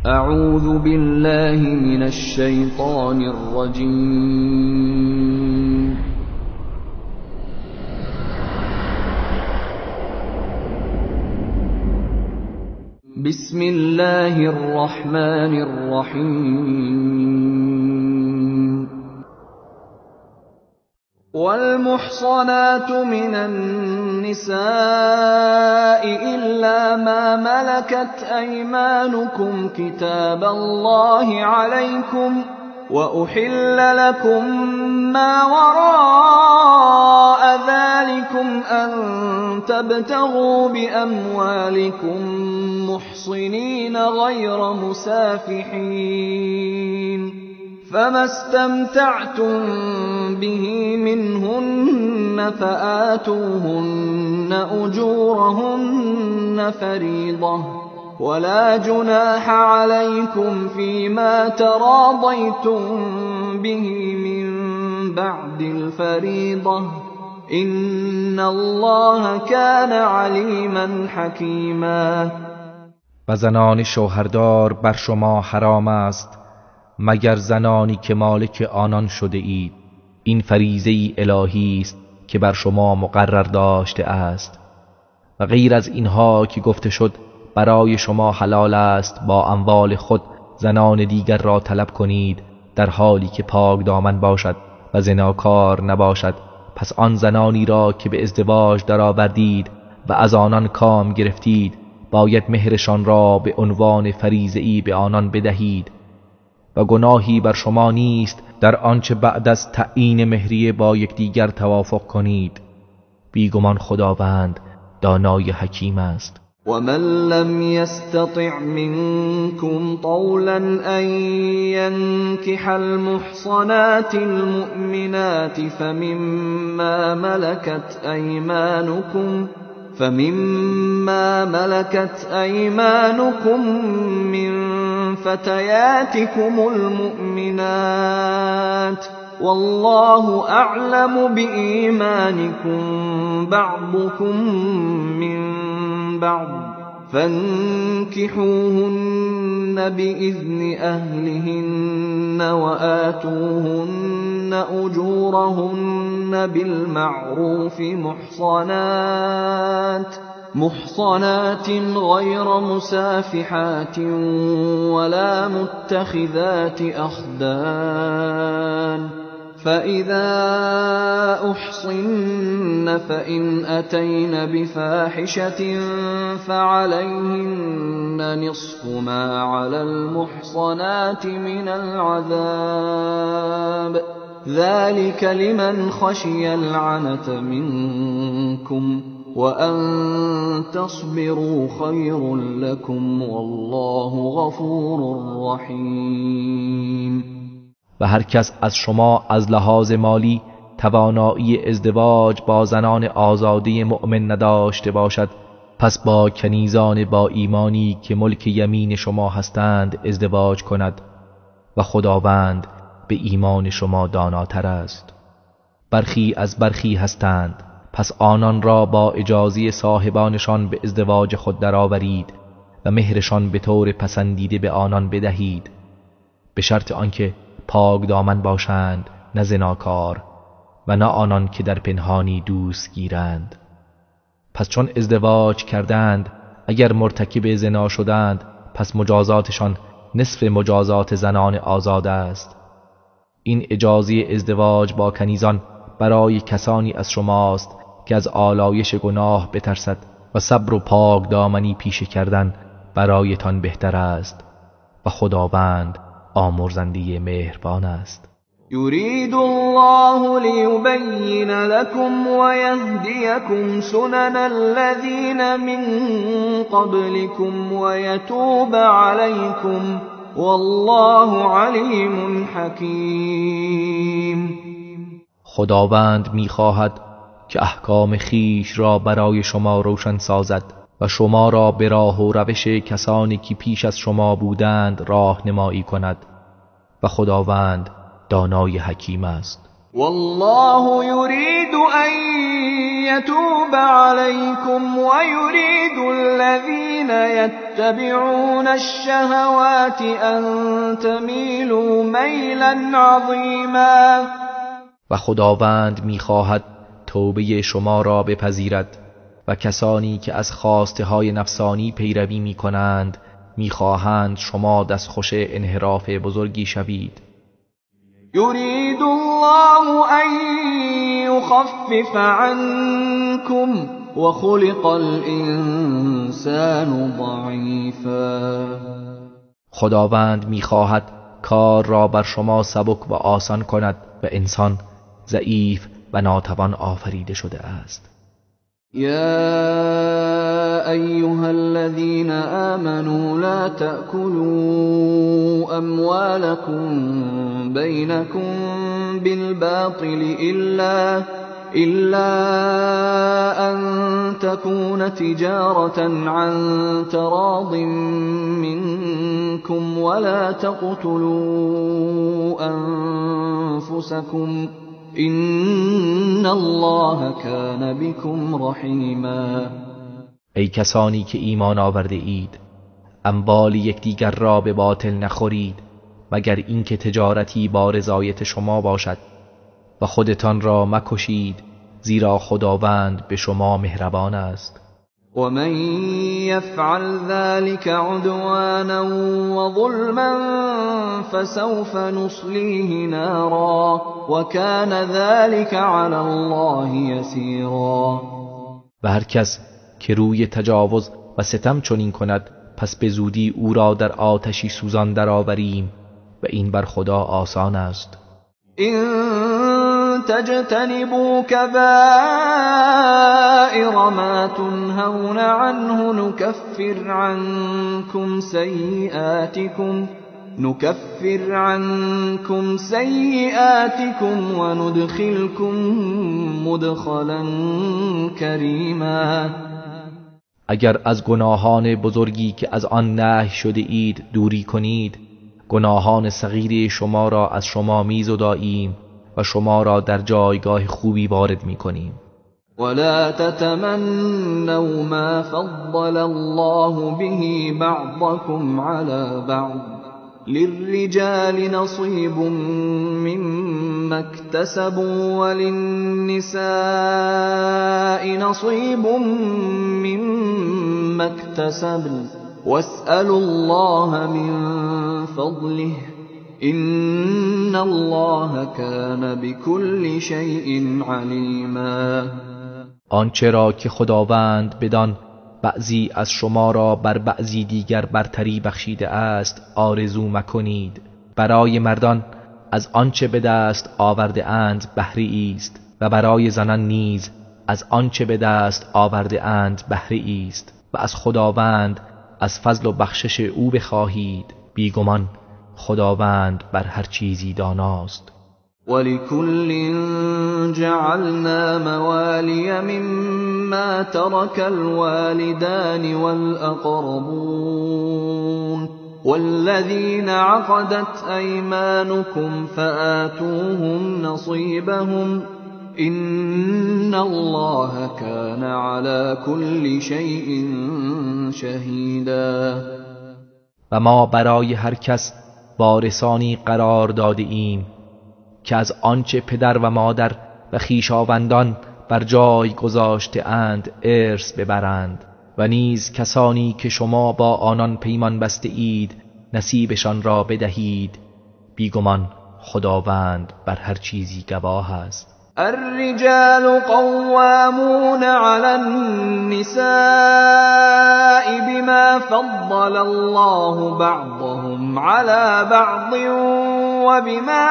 اعوذ بالله من الشیطان الرجیم. بسم الله الرحمن الرحیم. والمحصنات من النساء إلا ما ملكت أيمانكم كتاب الله عليكم وأحل لكم ما وراء ذلكم أن تبتغوا بأموالكم محصنين غير مسافحين فما استمتعتم به منهن فآتوهن أجورهن فريضة ولا جناح عليكم فيما تراضيتم به من بعد الفريضة إن الله كان عليما حكيما. و زنان شوهردار بر شما حرام است مگر زنانی که مالک آنان شده اید. این فریضه الهی است که بر شما مقرر داشته است و غیر از اینها که گفته شد برای شما حلال است با اموال خود زنان دیگر را طلب کنید در حالی که پاک دامن باشد و زناکار نباشد. پس آن زنانی را که به ازدواج درآوردید و از آنان کام گرفتید باید مهرشان را به عنوان فریضه‌ای به آنان بدهید و گناهی بر شما نیست در آنچه بعد از تعیین مهریه با یکدیگر توافق کنید. بیگمان خداوند دانای حکیم است. ومن لم يستطع منكم طولا أن ينكح المحصنات المؤمنات فمما ملكت أيمانكم من فتياتكم المؤمنات والله أعلم بإيمانكم بعضكم من بعض فانكحوهن بإذن أهلهن وآتوهن أجورهن بالمعروف محصنات غير مسافحات ولا متخذات أخدان فإذا أحصن فإن أتين بفاحشة فعليهن نصف ما على المحصنات من العذاب ذلك لمن خشي العنة منكم وأن تصبروا خير لكم والله غفور رحيم. و هر کس از شما از لحاظ مالی توانایی ازدواج با زنان آزاده مؤمن نداشته باشد پس با کنیزان با ایمانی که ملک یمین شما هستند ازدواج کند و خداوند به ایمان شما داناتر است. برخی از برخی هستند پس آنان را با اجازه صاحبانشان به ازدواج خود درآورید و مهرشان به طور پسندیده به آنان بدهید به شرط آنکه پاک دامن باشند، نه زناکار و نه آنان که در پنهانی دوست گیرند. پس چون ازدواج کردند اگر مرتکب زنا شدند پس مجازاتشان نصف مجازات زنان آزاد است. این اجازه ازدواج با کنیزان برای کسانی از شماست که از آلایش گناه بترسد و صبر و پاک دامنی پیشه کردن برایتان بهتر است و خداوند آمرزنده مهربان است. یرید الله لیبین لكم ویهدیکم سنن الذین من قبلكم ویتوب علیکم والله علیم حکیم. خداوند میخواهد که احکام خیش را برای شما روشن سازد و شما را به راه و روش کسانی که پیش از شما بودند راهنمایی کند و خداوند دانای حکیم است. والله یرید ان يتوب عليكم ويريد الذين يتبعون الشهوات أن تميلوا ميلا عظيما. و خداوند میخواهد توبه شما را بپذیرد و کسانی که از خواسته های نفسانی پیروی میکنند میخواهند شما دستخوش انحراف بزرگی شوید. یرید الله ان یخفف عنکم وخلق الانسان ضعیفا. خداوند میخواهد کار را بر شما سبک و آسان کند و انسان ضعیف و ناتوان آفریده شده است. یا ایها الذین آمنوا لا تأکلوا اموالکم بینکم بالباطل إلا أن تكون تجارة عن تراض منكم ولا تقتلوا أنفسكم إن الله كان بكم رحیما. ای کسانی که ایمان آورده اید، اموال یکدیگر را به باطل نخورید مگر اینکه تجارتی با رضایت شما باشد و خودتان را مکشید، زیرا خداوند به شما مهربان است. و من یفعل ذلك عدوانا وظلما فسوف نصلیه نارا وکان ذلك علی الله یسیرا. و هر کس که روی تجاوز و ستم چنین کند، پس به زودی او را در آتشی سوزان درآوریم و این بر خدا آسان است. إن تجتنبوا كبائر ما تنهون عنه نكفر عنكم سيئاتكم وندخلكم مدخلا كريما. اگر از گناهان بزرگی که از آن نهی شده اید دوری کنید، گناهان صغیر شما را از شما میزداییم و شما را در جایگاه خوبی وارد میکنیم. ولا تتمنوا ما فضل الله به بعضكم على بعض للرجال نصيب مما اكتسبوا وللنساء نصيب مما اكتسبن واسألوا الله من فضله إن الله كان بكل شيء عليما. آنچه را که خداوند بدان بعضی از شما را بر بعضی دیگر برتری بخشیده است آرزو مکنید. برای مردان از آنچه به دست آورده اند بهره است و برای زنان نیز از آنچه به دست آورده اند بهره است و از خداوند از فضل و بخشش او بخواهید. بیگمان خداوند بر هر چیزی داناست. ولکل جعلنا موالی مما ترک الوالدان والأقربون والذین عقدت ایمانکم فآتوهم نصیبهم إن الله كان على كل شيء شهیدا. و ما برای هر کس وارثانی قرار داده ایم که از آنچه پدر و مادر و خویشاوندان بر جای گذاشته اند ارث ببرند و نیز کسانی که شما با آنان پیمان بسته اید نصیبشان را بدهید. بیگمان خداوند بر هر چیزی گواه است. الرجال قوامون على النساء بما فضل الله بعضهم على بعض وبما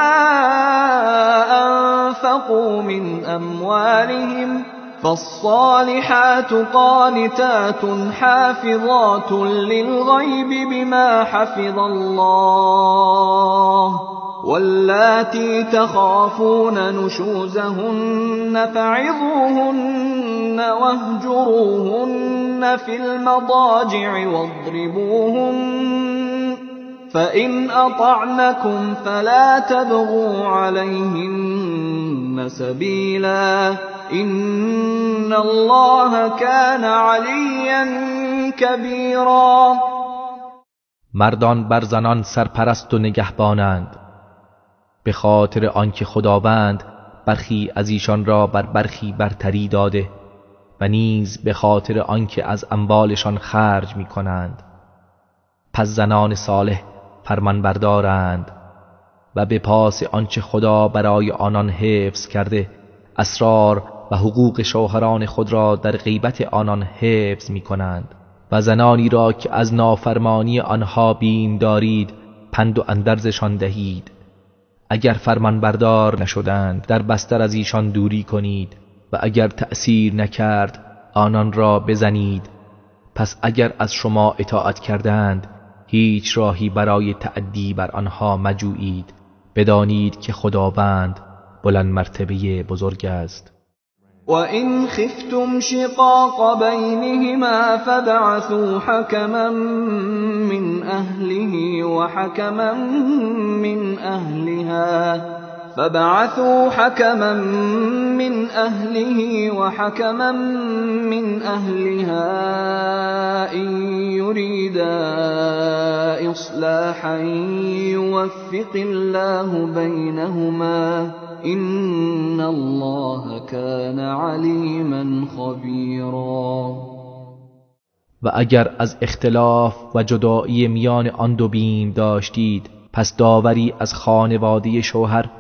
أنفقوا من أموالهم فالصالحات قانتات حافظات للغيب بما حفظ الله واللاتي تخافون نشوزهن فعظوهن واهجروهن في المضاجع واضربوهن فإن أطعنكم فلا تبغوا عليهن سبيلا إن الله كان عليا كبيرا. مردان بر زنان سرپرست و نگهبانند، به خاطر آنکه خداوند برخی از ایشان را بر برخی برتری داده و نیز به خاطر آنکه از اموالشان خرج می کنند. پس زنان صالح فرمانبردارند و به پاس آنچه خدا برای آنان حفظ کرده اسرار و حقوق شوهران خود را در غیبت آنان حفظ می کنند. و زنانی را که از نافرمانی آنها بیم دارید پند و اندرزشان دهید. اگر فرمانبردار نشدند در بستر از ایشان دوری کنید و اگر تأثیر نکرد آنان را بزنید. پس اگر از شما اطاعت کردند هیچ راهی برای تعدی بر آنها مجویید. بدانید که خداوند بلند مرتبه بزرگ است. وَإِنْ خِفْتُمْ شِقَاقَ بَيْنِهِمَا فَابْعَثُوا حَكَمًا مِّنْ أَهْلِهِ وَحَكَمًا مِّنْ أَهْلِهَا فَابْعَثُوا حَكَمًا مِّنْ أَهْلِهِ وَحَكَمًا مِّنْ أَهْلِهَا إِن يُرِيدَا إِصْلَاحًا يُوَفِّقِ اللَّهُ بَيْنَهُمَا إِنَّ اللَّهَ كَانَ عَلِيمًا خَبِيرًا. و اگر از اختلاف و جدایی میان آن دو بیم داشتید پس داوری از خانواده شوهر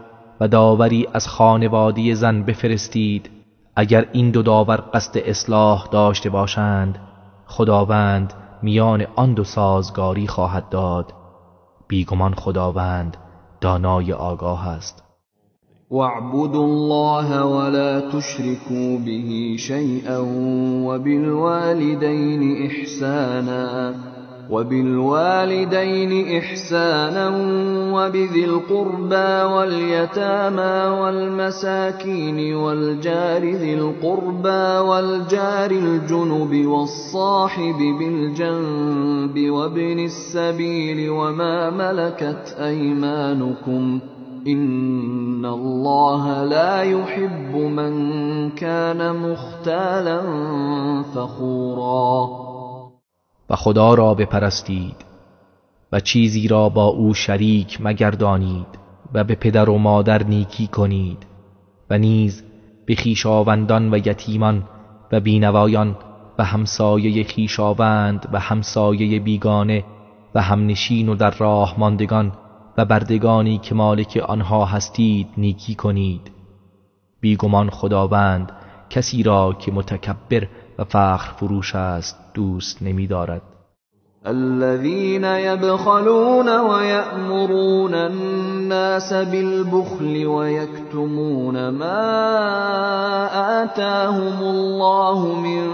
و داوری از خانواده زن بفرستید. اگر این دو داور قصد اصلاح داشته باشند خداوند میان آن دو سازگاری خواهد داد. بیگمان خداوند دانای آگاه است. واعبدوا الله ولا تشركوا به شيئا وبالوالدين إحسانا وبذي القربى واليتامى والمساكين والجار ذي القربى والجار الجنب والصاحب بالجنب وابن السبيل وما ملكت أيمانكم إن الله لا يحب من كان مختالا فخورا. و خدا را بپرستید و چیزی را با او شریک مگردانید و به پدر و مادر نیکی کنید و نیز به خویشاوندان و یتیمان و بینوایان و همسایه خویشاوند و همسایه بیگانه و همنشین و در راه ماندگان و بردگانی که مالک آنها هستید نیکی کنید. بیگمان خداوند کسی را که متکبر و فخر فروش است دوست نمی دارد. الذين يبخلون ويأمرون الناس بالبخل ويكتمون ما آتاهم الله من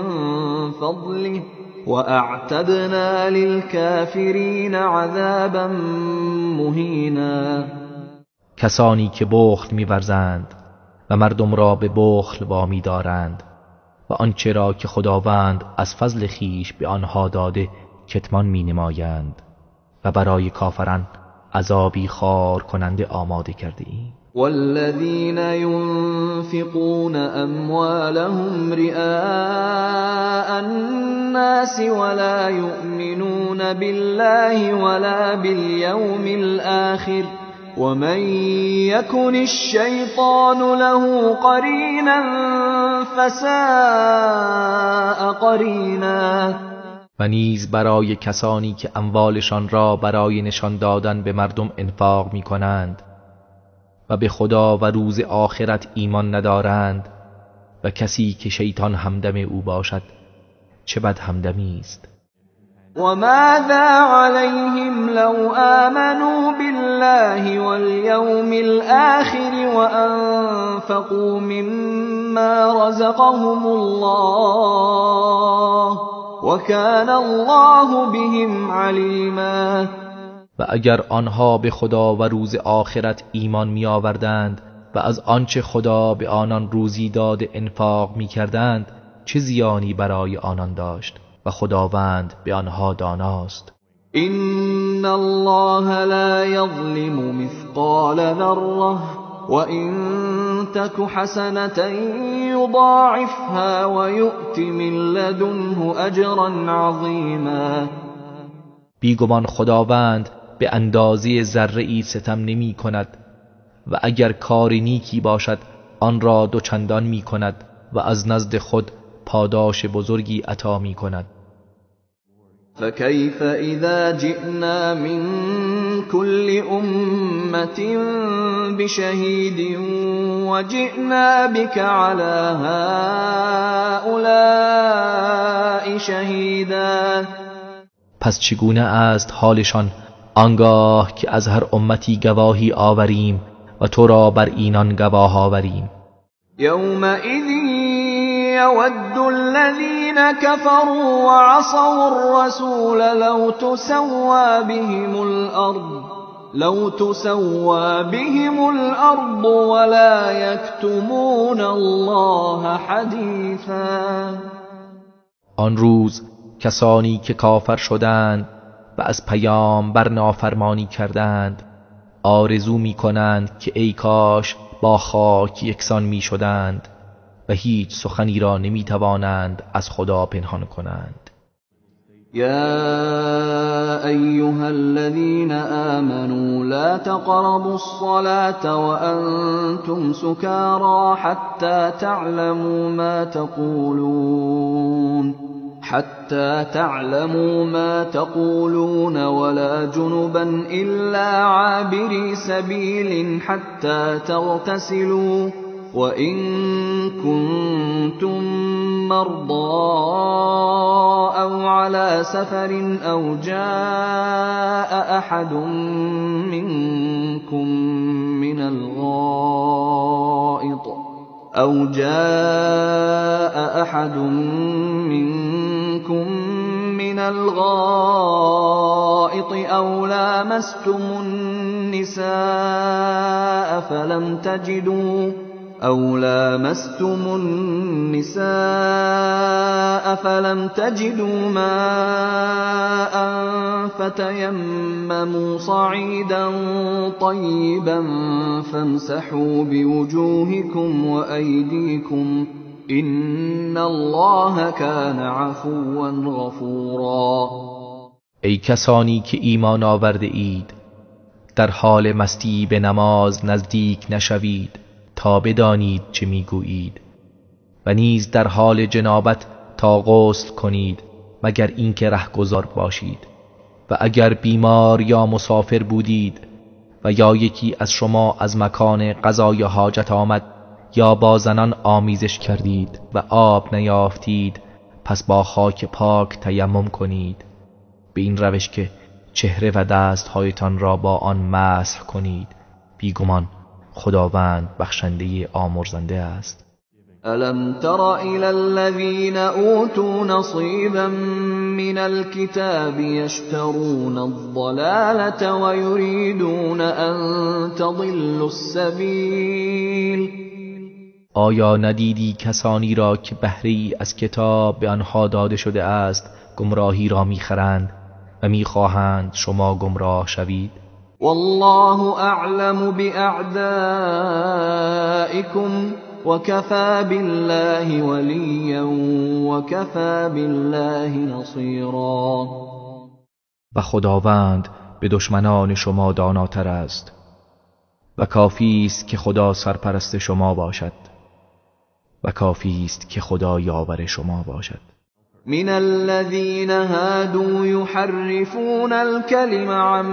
فضله وأعتدنا للكافرين عذابا مهینا. کسانی که بخل می‌ورزند و مردم را به بخل وامی دارند و آنچه را که خداوند از فضل خیش به آنها داده کتمان می‌نمایند و برای کافران عذابی خوار کننده آماده کرده ایم. والذین ينفقون اموالهم رئاء الناس ولا يؤمنون بالله ولا باليوم الآخر ومن يكن الشيطان له قرينا فساء قرينا. و نیز برای کسانی که اموالشان را برای نشان دادن به مردم انفاق می کنند و به خدا و روز آخرت ایمان ندارند و کسی که شیطان همدم او باشد چه بد همدمی است. وماذا عليهم لو آمنوا بالله واليوم الآخر وأنفقوا مما رزقهم الله وكان الله بهم عليما. و اگر آنها به خدا و روز آخرت ایمان می آوردند و از آنچه خدا به آنان روزی داده انفاق می کردند چه زیانی برای آنان داشت و خداوند به آنها داناست. إن الله لا يظلم مثقال ذرة وإن تك حسنة يضاعفها ويؤت من لدنه أجرا عظیما. بیگمان خداوند به اندازه ذره‌ای ستم نمی کند و اگر کار نیکی باشد آن را دوچندان می کند و از نزد خود پاداش بزرگی عطا می کند. فكيف إذا جئنا من كل أمة بشهيد وجئنا بك على هؤلاء شهيدا. پس چگونه است حالشان آنگاه که از هر امتی گواهی آوریم و تو را بر اینان گواه آوریم. یومئذ يود الذين كفروا وعصوا الرسول لو تسوى بهم الأرض ولا يكتمون الله حديثا. آن روز کسانی که کافر شدند و از پیام بر نافرمانی کردند آرزو می کنند که ای کاش با خاک یکسان می شدند و هیچ سخنی را نمی توانند از خدا پنهان کنند. یا ایها الذین آمنوا لا تقربوا الصلاة وانتم سکارى حتی تعلموا ما تقولون ولا جنبا إلا عابري سبيل حتى تغتسلوا وإن كنتم مرضى أو على سفر أو جاء أحد منكم من الغائط أو لامستم النساء فلم تجدوا ماء فتيمموا صعيدا طيبا فامسحوا بوجوهكم وأيديكم إن الله كان عفوا غفورا. ای کسانی که ایمان آورده اید، در حال مستی به نماز نزدیک نشوید تا بدانید چه میگویید و نیز در حال جنابت تا غسل کنید مگر اینکه رهگذار باشید و اگر بیمار یا مسافر بودید و یا یکی از شما از مکان قضای حاجت آمد یا با زنان آمیزش کردید و آب نیافتید، پس با خاک پاک تیمم کنید، به این روش که چهره و دستهایتان را با آن مسح کنید. بیگمان خداوند بخشنده آمرزنده است. الم تر الى الذين اوتوا نصيبا من الكتاب يشترون الضلالة ويريدون ان تضلوا السبيل. آیا ندیدی کسانی را که بهره‌ای از کتاب به آنها داده شده است گمراهی را میخرند و میخواهند شما گمراه شوید؟ والله اعلم باعدائکم وكفى بالله وليا وكفى بالله نصيرا. و خداوند به دشمنان شما داناتر است و کافی است که خدا سرپرست شما باشد و کافی است که خدا یاور شما باشد. من الذين هادوا يحرفون الكلم عن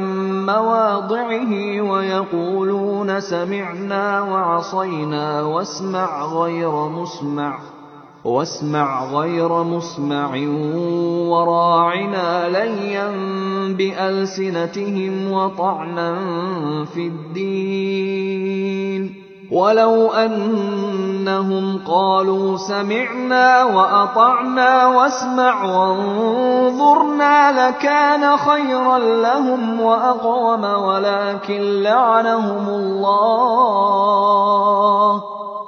مواضعه ويقولون سمعنا وعصينا واسمع غير مسمع وراعنا ليا بألسنتهم وطعنا في الدين ولو أنهم قالوا سمعنا وأطعنا واسمع وانظرنا لكان خيرا لهم وأقوم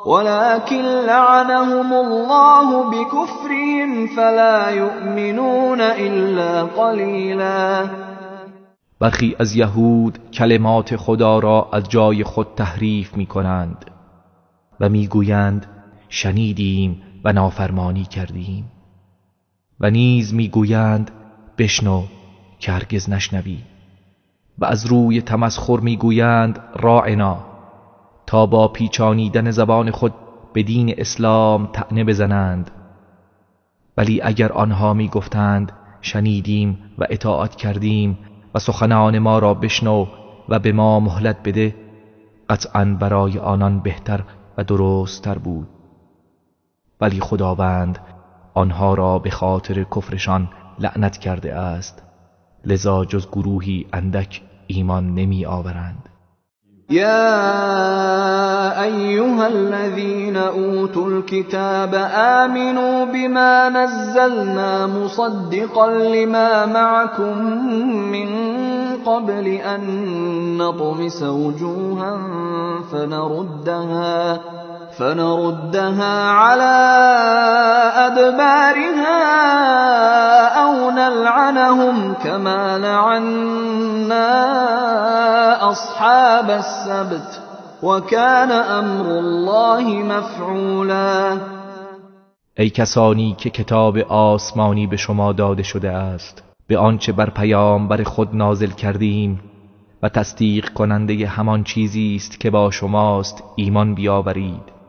ولكن لعنهم الله بكفرهم فلا يؤمنون إلا قليلا. برخی از یهود کلمات خدا را از جای خود تحریف می کنند و می گویند شنیدیم و نافرمانی کردیم. و نیز میگویند بشنو که هرگز نشنوی. و از روی تمسخر میگویند راعنا، تا با پیچانیدن زبان خود به دین اسلام طعنه بزنند. ولی اگر آنها میگفتند شنیدیم و اطاعت کردیم و سخنان ما را بشنو و به ما مهلت بده، قطعا برای آنان بهتر و درستتر بود. ولی خداوند آنها را به خاطر کفرشان لعنت کرده است، لذا جز گروهی اندک ایمان نمی آورند. یا ایها الذین اوتوا الكتاب آمنوا بما نزلنا مصدقا لما معكم من قبل ان نطمس وجوها فنردها على أدبارها أو نلعنهم كما لعنا أصحاب السبت وكان أمر الله مفعولا. ای کسانی که کتاب آسمانی به شما داده شده است، به آنچه بر پیامبر خود نازل کردیم و تصدیق کننده همان چیزی است که با شماست ایمان بیاورید،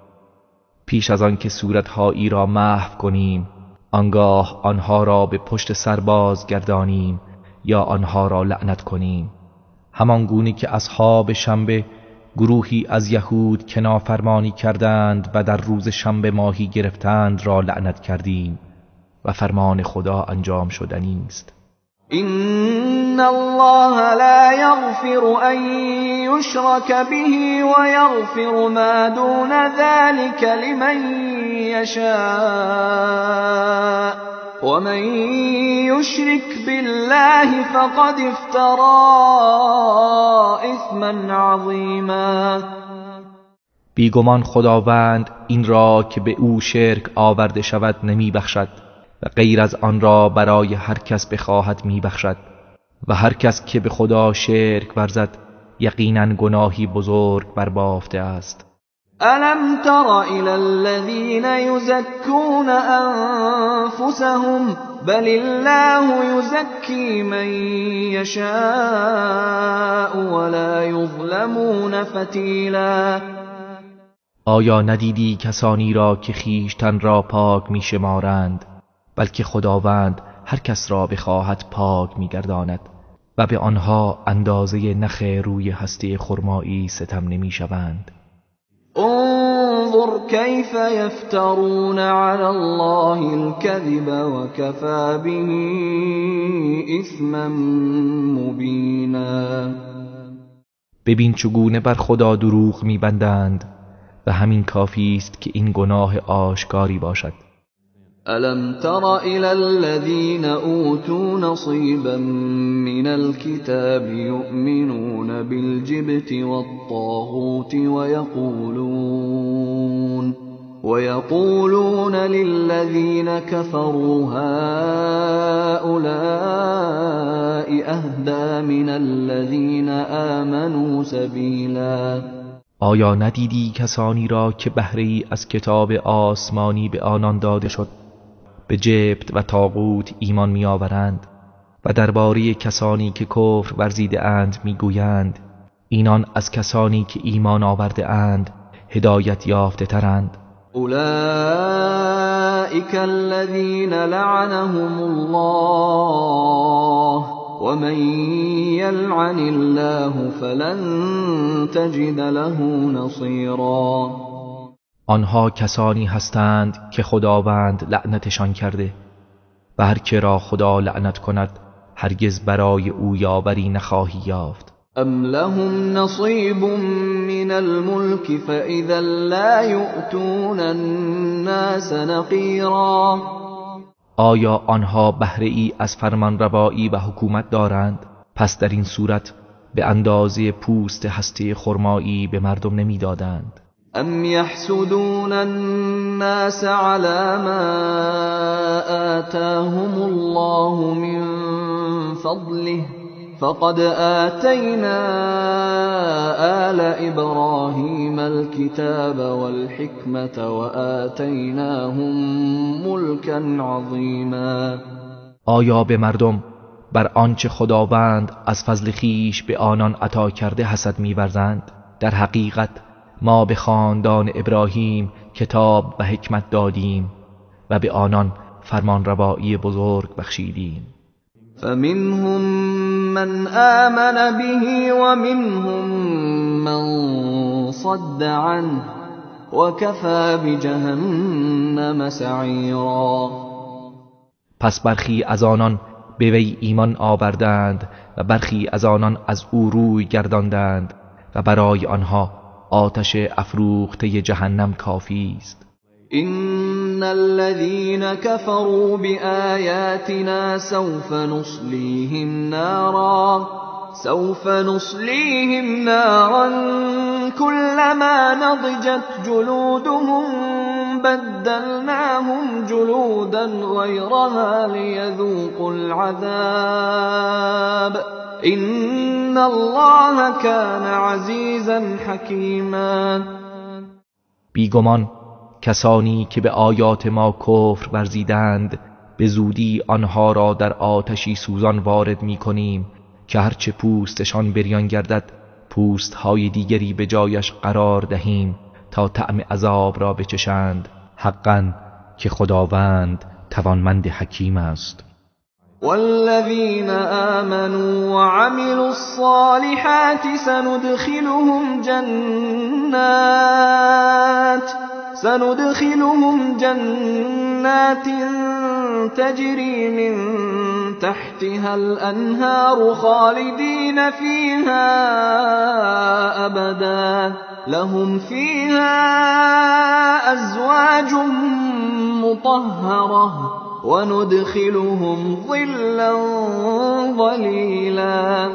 پیش از آن که صورتهایی را محو کنیم، آنگاه آنها را به پشت سر باز گردانیم یا آنها را لعنت کنیم، همان گونه که اصحاب شنبه گروهی از یهود که نافرمانی کردند و در روز شنبه ماهی گرفتند را لعنت کردیم و فرمان خدا انجام شدنی است. إن الله لا يغفر أن يشرك به ويغفر ما دون ذلك لمن يشاء ومن يشرك بالله فقد افترى إثما عظيما. بیگمان خداوند این را که به او شرک آورده شود نمی بخشد و غیر از آن را برای هر کس بخواهد میبخشد، و هر کس که به خدا شرک ورزد یقینا گناهی بزرگ بربافته است. الم تر الی الذین یزکون انفسهم بل الله یزکی من یشاء ولا یظلمون فتیلا. آیا ندیدی کسانی را که خویشتن را پاک میشمارند، بلکه خداوند هر کس را بخواهد پاک می‌گرداند و به آنها اندازه نخ روی هسته خرمایی ستم نمی‌شوند. انظر کیف یفترون علی الله الكذب وکفی به اثما مبینا. ببین چگونه بر خدا دروغ می‌بندند و همین کافی است که این گناه آشکاری باشد. ألم تر إلى الذين أوتوا نصيبا من الكتاب يؤمنون بالجبت والطاغوت ويقولون للذين كفروا هؤلاء أهدى من الذين آمنوا سبيلا. آیا ندیدی کسانی را که بهره‌ای از کتاب آسمانی به آنان داده شد به جبت و طاغوت ایمان می‌آورند و درباره کسانی که کفر ورزیده اند می‌گویند اینان از کسانی که ایمان آورده اند هدایت یافته ترند. اولئک الذین لعنهم الله ومن یلعن الله فلن تجد له نصیرا. آنها کسانی هستند که خداوند لعنتشان کرده و هر که را خدا لعنت کند هرگز برای او یاوری نخواهی یافت. ام لهم نصیب من الملک فاذا لا یؤتون الناس نقیرا. آیا آنها بهره ای از فرمانروایی و حکومت دارند؟ پس در این صورت به اندازه پوست هسته خرمایی به مردم نمیدادند. ام یحسدون الناس على ما آتاهم الله من فضله فقد آتينا آل إبراهيم الكتاب والحكمة وآتيناهم ملكا عظیما. آیا به مردم بر آنچه خداوند از فضل خویش به آنان عطا کرده حسد می‌ورزند؟ در حقیقت ما به خاندان ابراهیم کتاب و حکمت دادیم و به آنان فرمانروایی بزرگ بخشیدیم. فمنهم من آمن به ومنهم من صد عنه وكفى بجهنم سعیرا. پس برخی از آنان به وی ایمان آوردند و برخی از آنان از او روی گرداندند و برای آنها آتش افروخته جهنم کافی است. إن الذين كفروا بآياتنا سوف نصليهم نارا كلما نضجت جلودهم بدلناهم جلودا غيرها ليذوقوا العذاب إن الله كان عزيزا حكيما. بیگمان کسانی که به آیات ما کفر ورزیدند به زودی آنها را در آتشی سوزان وارد می کنیم که هرچه پوستشان بریان گردد پوستهای دیگری به جایش قرار دهیم تا طعم عذاب را بچشند. حقا که خداوند توانمند حکیم است. والذین آمنوا وعملوا الصالحات سندخلهم جنات تجري من تحتها الأنهار خالدين فيها أبدا لهم فيها أزواج مطهرة وندخلهم ظلا ظلیلا.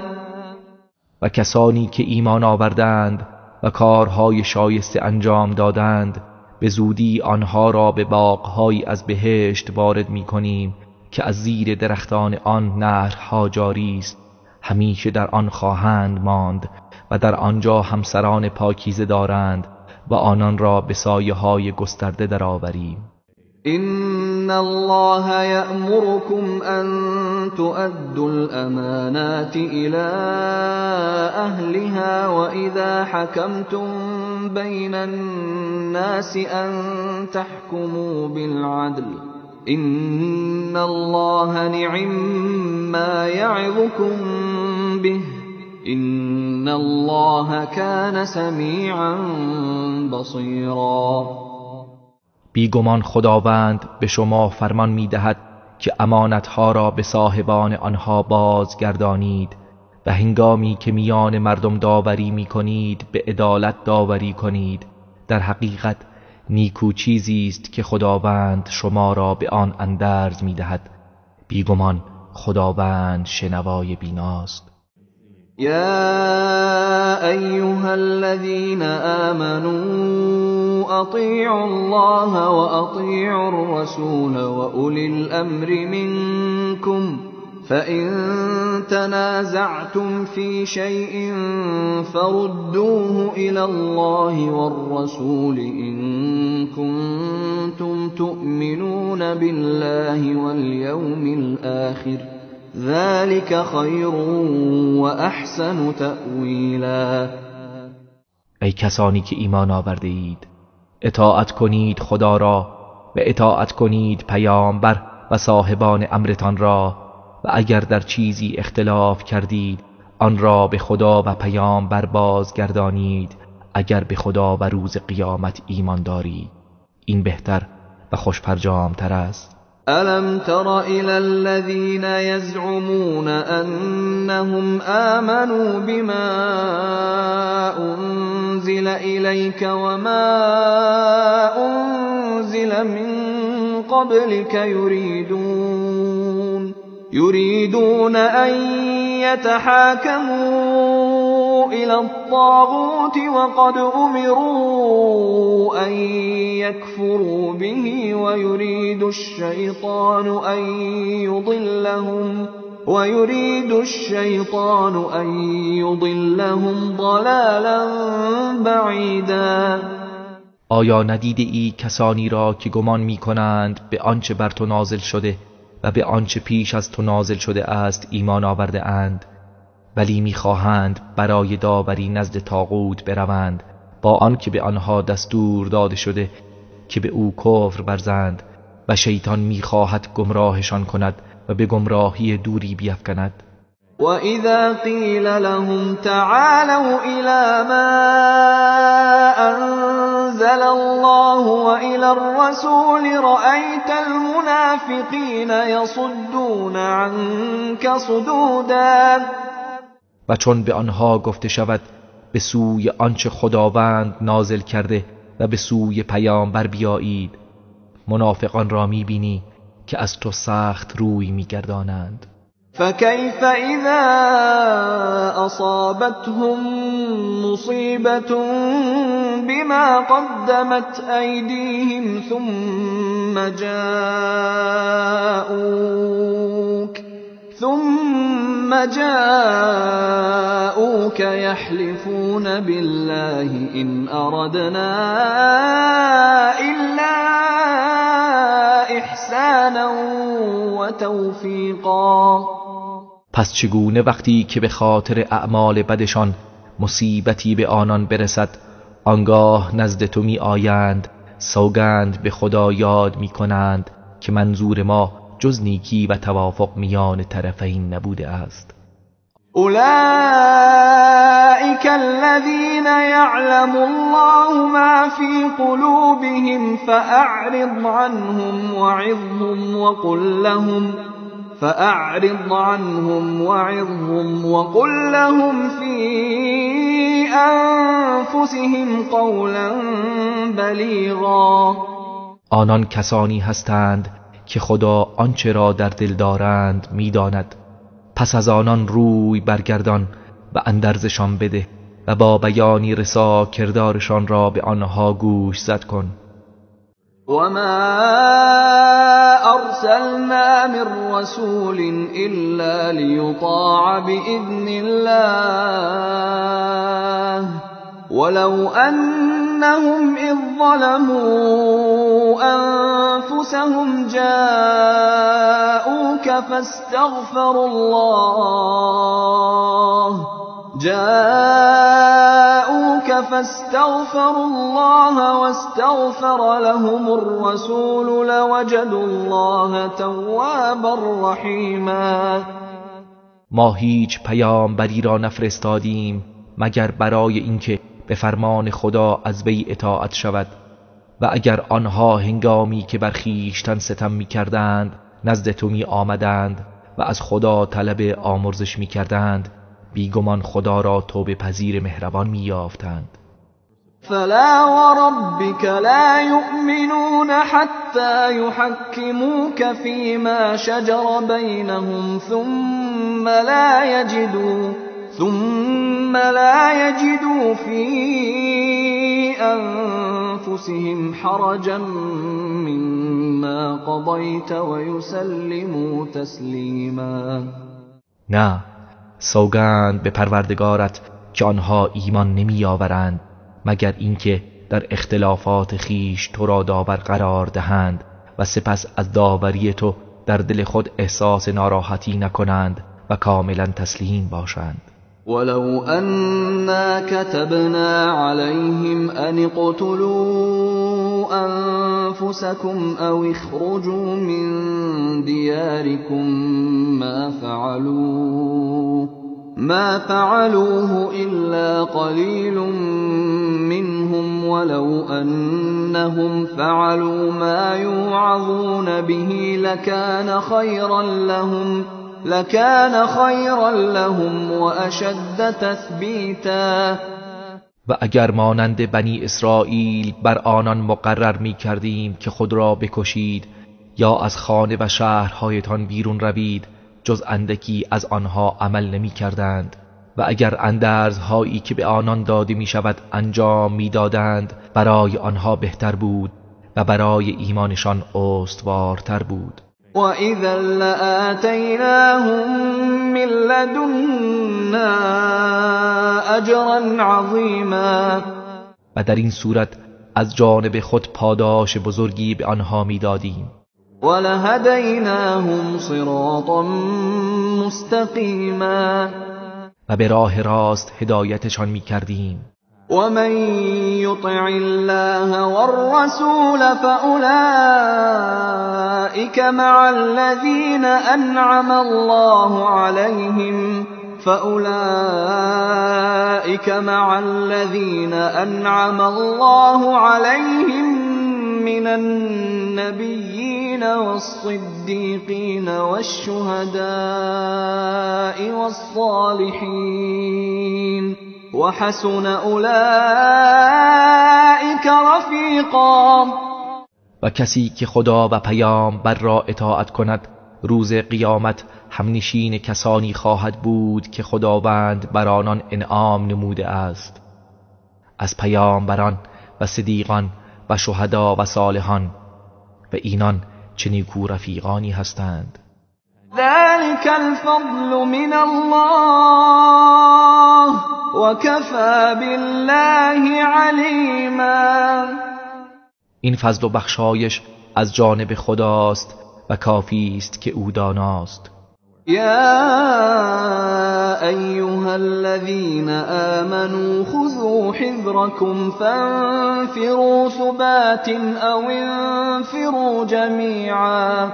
و کسانی که ایمان آوردند و کارهای شایسته انجام دادند به زودی آنها را به باغ‌هایی از بهشت وارد می‌کنیم که از زیر درختان آن نهرها جاری است، همیشه در آن خواهند ماند و در آنجا همسران پاکیزه دارند و آنان را به سایه‌های گسترده درآوریم. إن الله يأمركم أن تؤدوا الأمانات إلى أهلها وإذا حكمتم بين الناس أن تحكموا بالعدل إن الله نعم ما يعظكم به إن الله كان سميعا بصيرا. بیگمان خداوند به شما فرمان می‌دهد که امانتها را به صاحبان آنها بازگردانید و هنگامی که میان مردم داوری می‌کنید به عدالت داوری کنید. در حقیقت نیکو چیزی است که خداوند شما را به آن اندرز می‌دهد. بیگمان خداوند شنوای بیناست. یا ایها الذین آمنوا اطیعوا الله واطیعوا الرسول واولی الامر منکم فإن تنازعتم في شيء فردوه إلى الله والرسول إن كنتم تؤمنون بالله واليوم الآخر ذلك خیر وأحسن تأویلا. ای کسانی که ایمان آورده اید، اطاعت کنید خدا را و اطاعت کنید پیامبر و صاحبان امرتان را، و اگر در چیزی اختلاف کردید آن را به خدا و پیامبر بازگردانید اگر به خدا و روز قیامت ایمان دارید. این بهتر و خوشفرجامتر است. ألم تر إلى الذين يزعمون أنهم آمنوا بما أنزل إليك وما أنزل من قبلك يريدون أن يتحاكموا إلى الطاغوت وقد أمروا أن يكفروا به ويريد ويريد الشيطان أن يضلهم ضلالا بعيدا. آیا ندیده ای کسانی را که گمان می کنند به آنچه بر تو نازل شده و به آنچه پیش از تو نازل شده است ایمان آورده اند، ولی میخواهند برای داوری نزد طاغوت بروند، با آنکه به آنها دستور داده شده که به او کفر ورزند، و شیطان میخواهد گمراهشان کند و به گمراهی دوری بیفکند. وَإِذَا قِيلَ لَهُمْ تَعَالَوْا إِلَى مَا أَنزَلَ اللَّهُ وَإِلَى الرَّسُولِ رَأَيْتَ الْمُنَافِقِينَ يَصُدُّونَ عَنكَ صُدُودًا. و چون به آنها گفته شود به سوی آنچه خداوند نازل کرده و به سوی پیامبر بیایید، منافقان را می‌بینی که از تو سخت روی می‌گردانند. فكيف إذا أصابتهم مصيبة بما قدمت أيديهم ثم جاءوك يحلفون بالله إن أردنا إلا إحسانا وتوفيقا. پس چگونه وقتی که به خاطر اعمال بدشان مصیبتی به آنان برسد، آنگاه نزد تو می آیند، سوگند به خدا یاد می کنند که منظور ما جز نیکی و توافق میان طرفین نبوده است. اولئک الذین یعلم الله ما فی قلوبهم فاعرض عنهم وعظهم وقل لهم فی انفسهم قولا بلیغا. آنان کسانی هستند که خدا آنچه را در دل دارند میداند، پس از آنان روی برگردان و اندرزشان بده و با بیانی رسا کردارشان را به آنها گوش زد کن. وما أرسلنا من رسول إلا ليطاع بإذن الله ولو أنهم إذ ظلموا أنفسهم جاءوك فاستغفروا الله واستغفر لهم الرسول لوجدوا الله توابا رحیما. ما هیچ پیامبری را نفرستادیم مگر برای اینکه به فرمان خدا از وی اطاعت شود، و اگر آنها هنگامی که بر خویشتن ستم می‌کردند نزد تو می آمدند و از خدا طلب آمرزش می‌کردند، بیگمان خدا را توبه پذیر مهربان می‌یافتند. فلا وربك لا يؤمنون حتى يحكموك فيما شجر بينهم ثم لا يجدوا في أنفسهم حرجا مما قضيت ويسلموا تسليما. نه، سوگند به پروردگارت که آنها ایمان نمی آورند مگر اینکه در اختلافات خیش تو را داور قرار دهند و سپس از داوری تو در دل خود احساس ناراحتی نکنند و کاملا تسلیم باشند. ولو أنا كتبنا عليهم أن اقتلوا أنفسكم أو اخرجوا من دياركم ما فعلوه إلا قليل منهم ولو أنهم فعلوا ما يوعظون به لكان خيرا لهم وأشد تثبیتا. و اگر مانند بنی اسرائیل بر آنان مقرر می کردیم که خود را بکشید یا از خانه و شهرهایتان بیرون روید، جز اندکی از آنها عمل نمی کردند، و اگر اندرزهایی که به آنان داده می شود انجام می دادند، برای آنها بهتر بود و برای ایمانشان استوارتر بود. وَإِذًا لَآتَيْنَاهُم مِّن لَّدُنَّا أَجْرًا عَظِيمًا. و در این صورت از جانب خود پاداش بزرگی به آنها میدادیم. وَلَهَدَيْنَاهُمْ صِرَاطًا مُّسْتَقِيمًا. و به راه راست هدایتشان میکردیم. ومن يطع الله والرسول فأولئك مع الذين أنعم الله عليهم من النبيين والصديقين والشهداء والصالحين وحسن أولئك رفیقا. و کسی که خدا و پیامبر را اطاعت کند روز قیامت همنشین کسانی خواهد بود که خداوند بر آنان انعام نموده است، از پیامبران و صدیقان و شهدا و صالحان، و اینان چه نیکو رفیقانی هستند. ذلك الفضل من الله وكفى بالله علیما. این فضل و بخشایش از جانب خداست و کافی است که او داناست. یا ایها الذین آمنوا خذوا حذرکم فانفروا ثبات او انفروا جمیعا.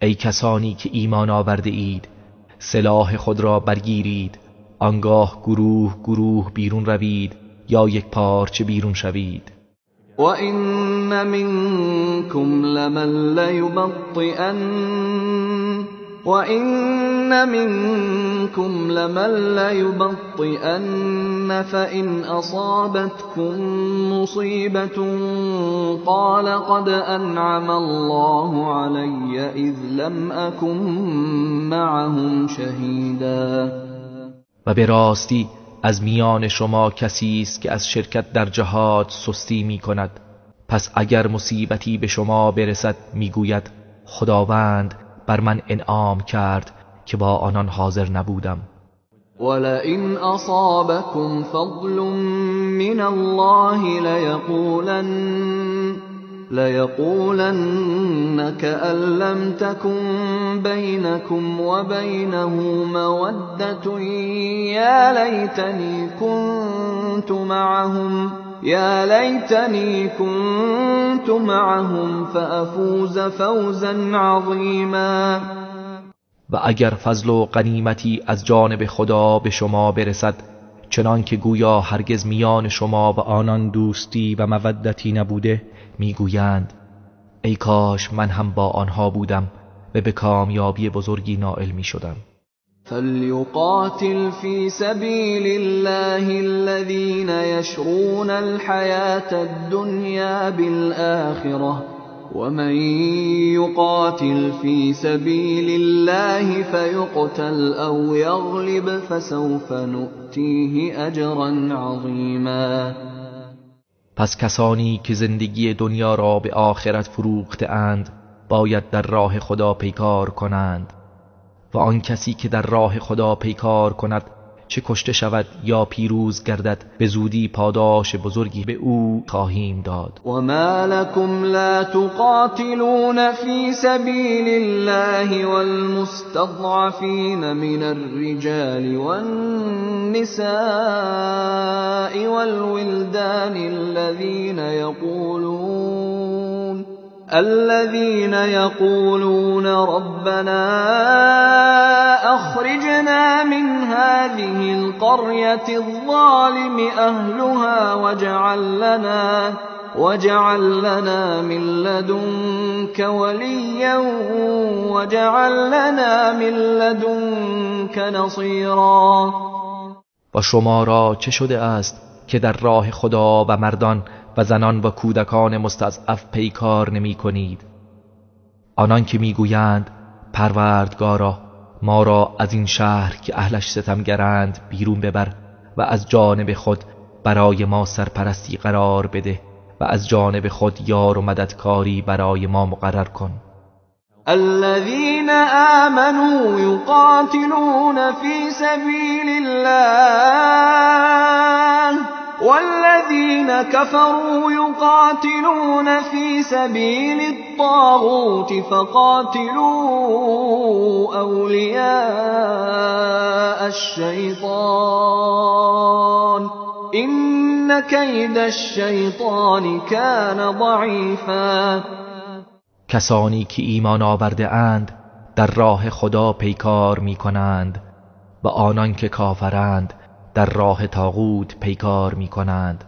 ای کسانی که ایمان آورده اید، سلاح خود را برگیرید، آنگاه گروه گروه بیرون روید یا یک پارچه بیرون شوید. وَإِنَّ مِنكُمْ لَمَن لَيُبَطِّئَنَّ فَإِنْ أَصَابَتْكُم مُّصِيبَةٌ قَالَ قَدْ أَنْعَمَ اللَّهُ عَلَيَّ إِذْ لَمْ أَكُن مَّعَهُمْ شَهِيدًا. و به راستی از میان شما کسی است که از شرکت در جهاد سستی می کند، پس اگر مصیبتی به شما برسد میگوید خداوند بر من انعام کرد که با آنان حاضر نبودم. ولئن اصابکم فضل من الله ليقولن كأن لم تكن بينكم وبينه مودة يا ليتني كنت معهم فأفوز فوزا عظیما. و اگر فضل و غنیمتی از جانب خدا به شما برسد، چنان که گویا هرگز میان شما و آنان دوستی و مودتی نبوده، میگویند ای کاش من هم با آنها بودم و به کامیابی بزرگی نائل میشدم. فلیقاتل فی سبیل الله الذین یشرون الحیاة الدنیا بالآخرة ومن یقاتل فی سبیل الله فیقتل او یغلب فسوف نؤتیه اجرا عظیما. پس کسانی که زندگی دنیا را به آخرت فروخته اند باید در راه خدا پیکار کنند، و آن کسی که در راه خدا پیکار کند چه کشته شود یا پیروز گردد به زودی پاداش بزرگی به او خواهیم داد. و ما لكم لا تقاتلون فی سبیل الله والمستضعفین من الرجال والنساء والولدان الذين يقولون ربنا أخرجنا من هذه القرية الظالم أهلها واجعل لنا من لدنك وليا واجعل لنا من لدنك نصيرا. و شما را چه شده است که در راه خدا و مردان و زنان و کودکان مستضعف پیکار نمی کنید؟ آنان که می گویند پروردگارا ما را از این شهر که اهلش ستمگرند بیرون ببر و از جانب خود برای ما سرپرستی قرار بده و از جانب خود یار و مددکاری برای ما مقرر کن. الذين آمنوا يقاتلون في سبيل الله والذين كفروا يقاتلون في سبيل الطاغوت فقاتلوا أولياء الشيطان إن كيد الشيطان كان ضعيفا. کسانی که ایمان آورده اند در راه خدا پیکار می کنند و آنان که کافرند در راه طاغوت پیکار می کنند.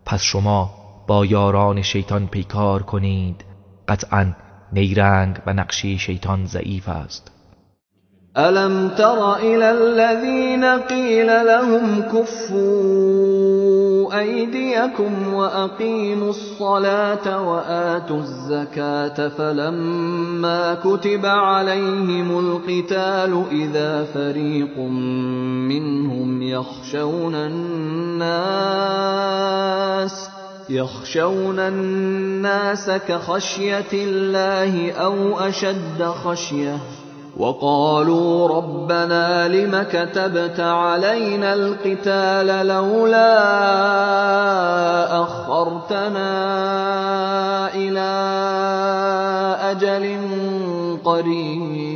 پس شما با یاران شیطان پیکار کنید، قطعا نیرنگ و نقشه شیطان ضعیف است. ألم تر إلى الذين قيل لهم كفوا أيديكم وأقيموا الصلاة وآتوا الزكاة فلما كتب عليهم القتال إذا فريق منهم يخشون الناس كخشية الله أو أشد خشية وقالوا ربنا لم كتبت علينا القتال لولا أخرتنا إلى أجل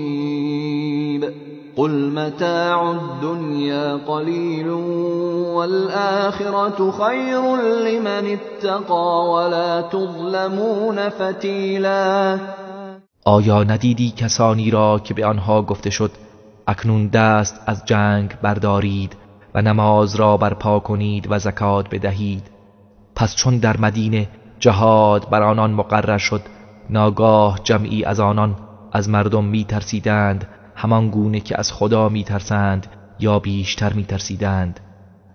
قريب قل متاع الدنيا قليل والآخرة خير لمن اتقى ولا تظلمون فتيلا. آیا ندیدی کسانی را که به آنها گفته شد اکنون دست از جنگ بردارید و نماز را برپا کنید و زکات بدهید؟ پس چون در مدینه جهاد بر آنان مقرر شد، ناگاه جمعی از آنان از مردم میترسیدند همان گونه که از خدا میترسند یا بیشتر میترسیدند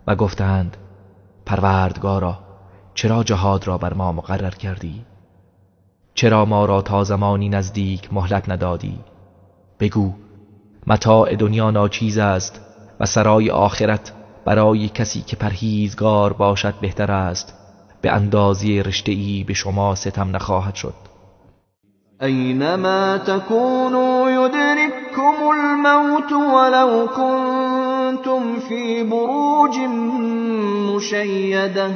و گفتند پروردگارا چرا جهاد را بر ما مقرر کردی؟ چرا ما را تا زمانی نزدیک مهلت ندادی؟ بگو متاع دنیا ناچیز است و سرای آخرت برای کسی که پرهیزگار باشد بهتر است. به اندازه رشته‌ای به شما ستم نخواهد شد. اینما تکونوا یدرککم الموت ولو کنتم فی بروج مشیده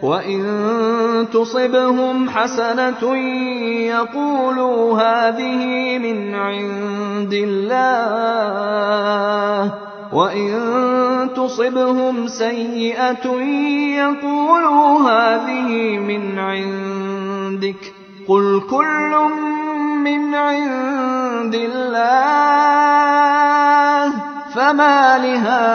وَإِن تُصِبْهُمْ حَسَنَةٌ يَقُولُوا هَذِهِ مِنْ عِندِ اللَّهِ وَإِن تُصِبْهُمْ سَيِّئَةٌ يَقُولُوا هَذِهِ مِنْ عِندِكَ قُلْ كُلٌّ مِنْ عِندِ اللَّهِ فَمَا لِهَؤُلَاءِ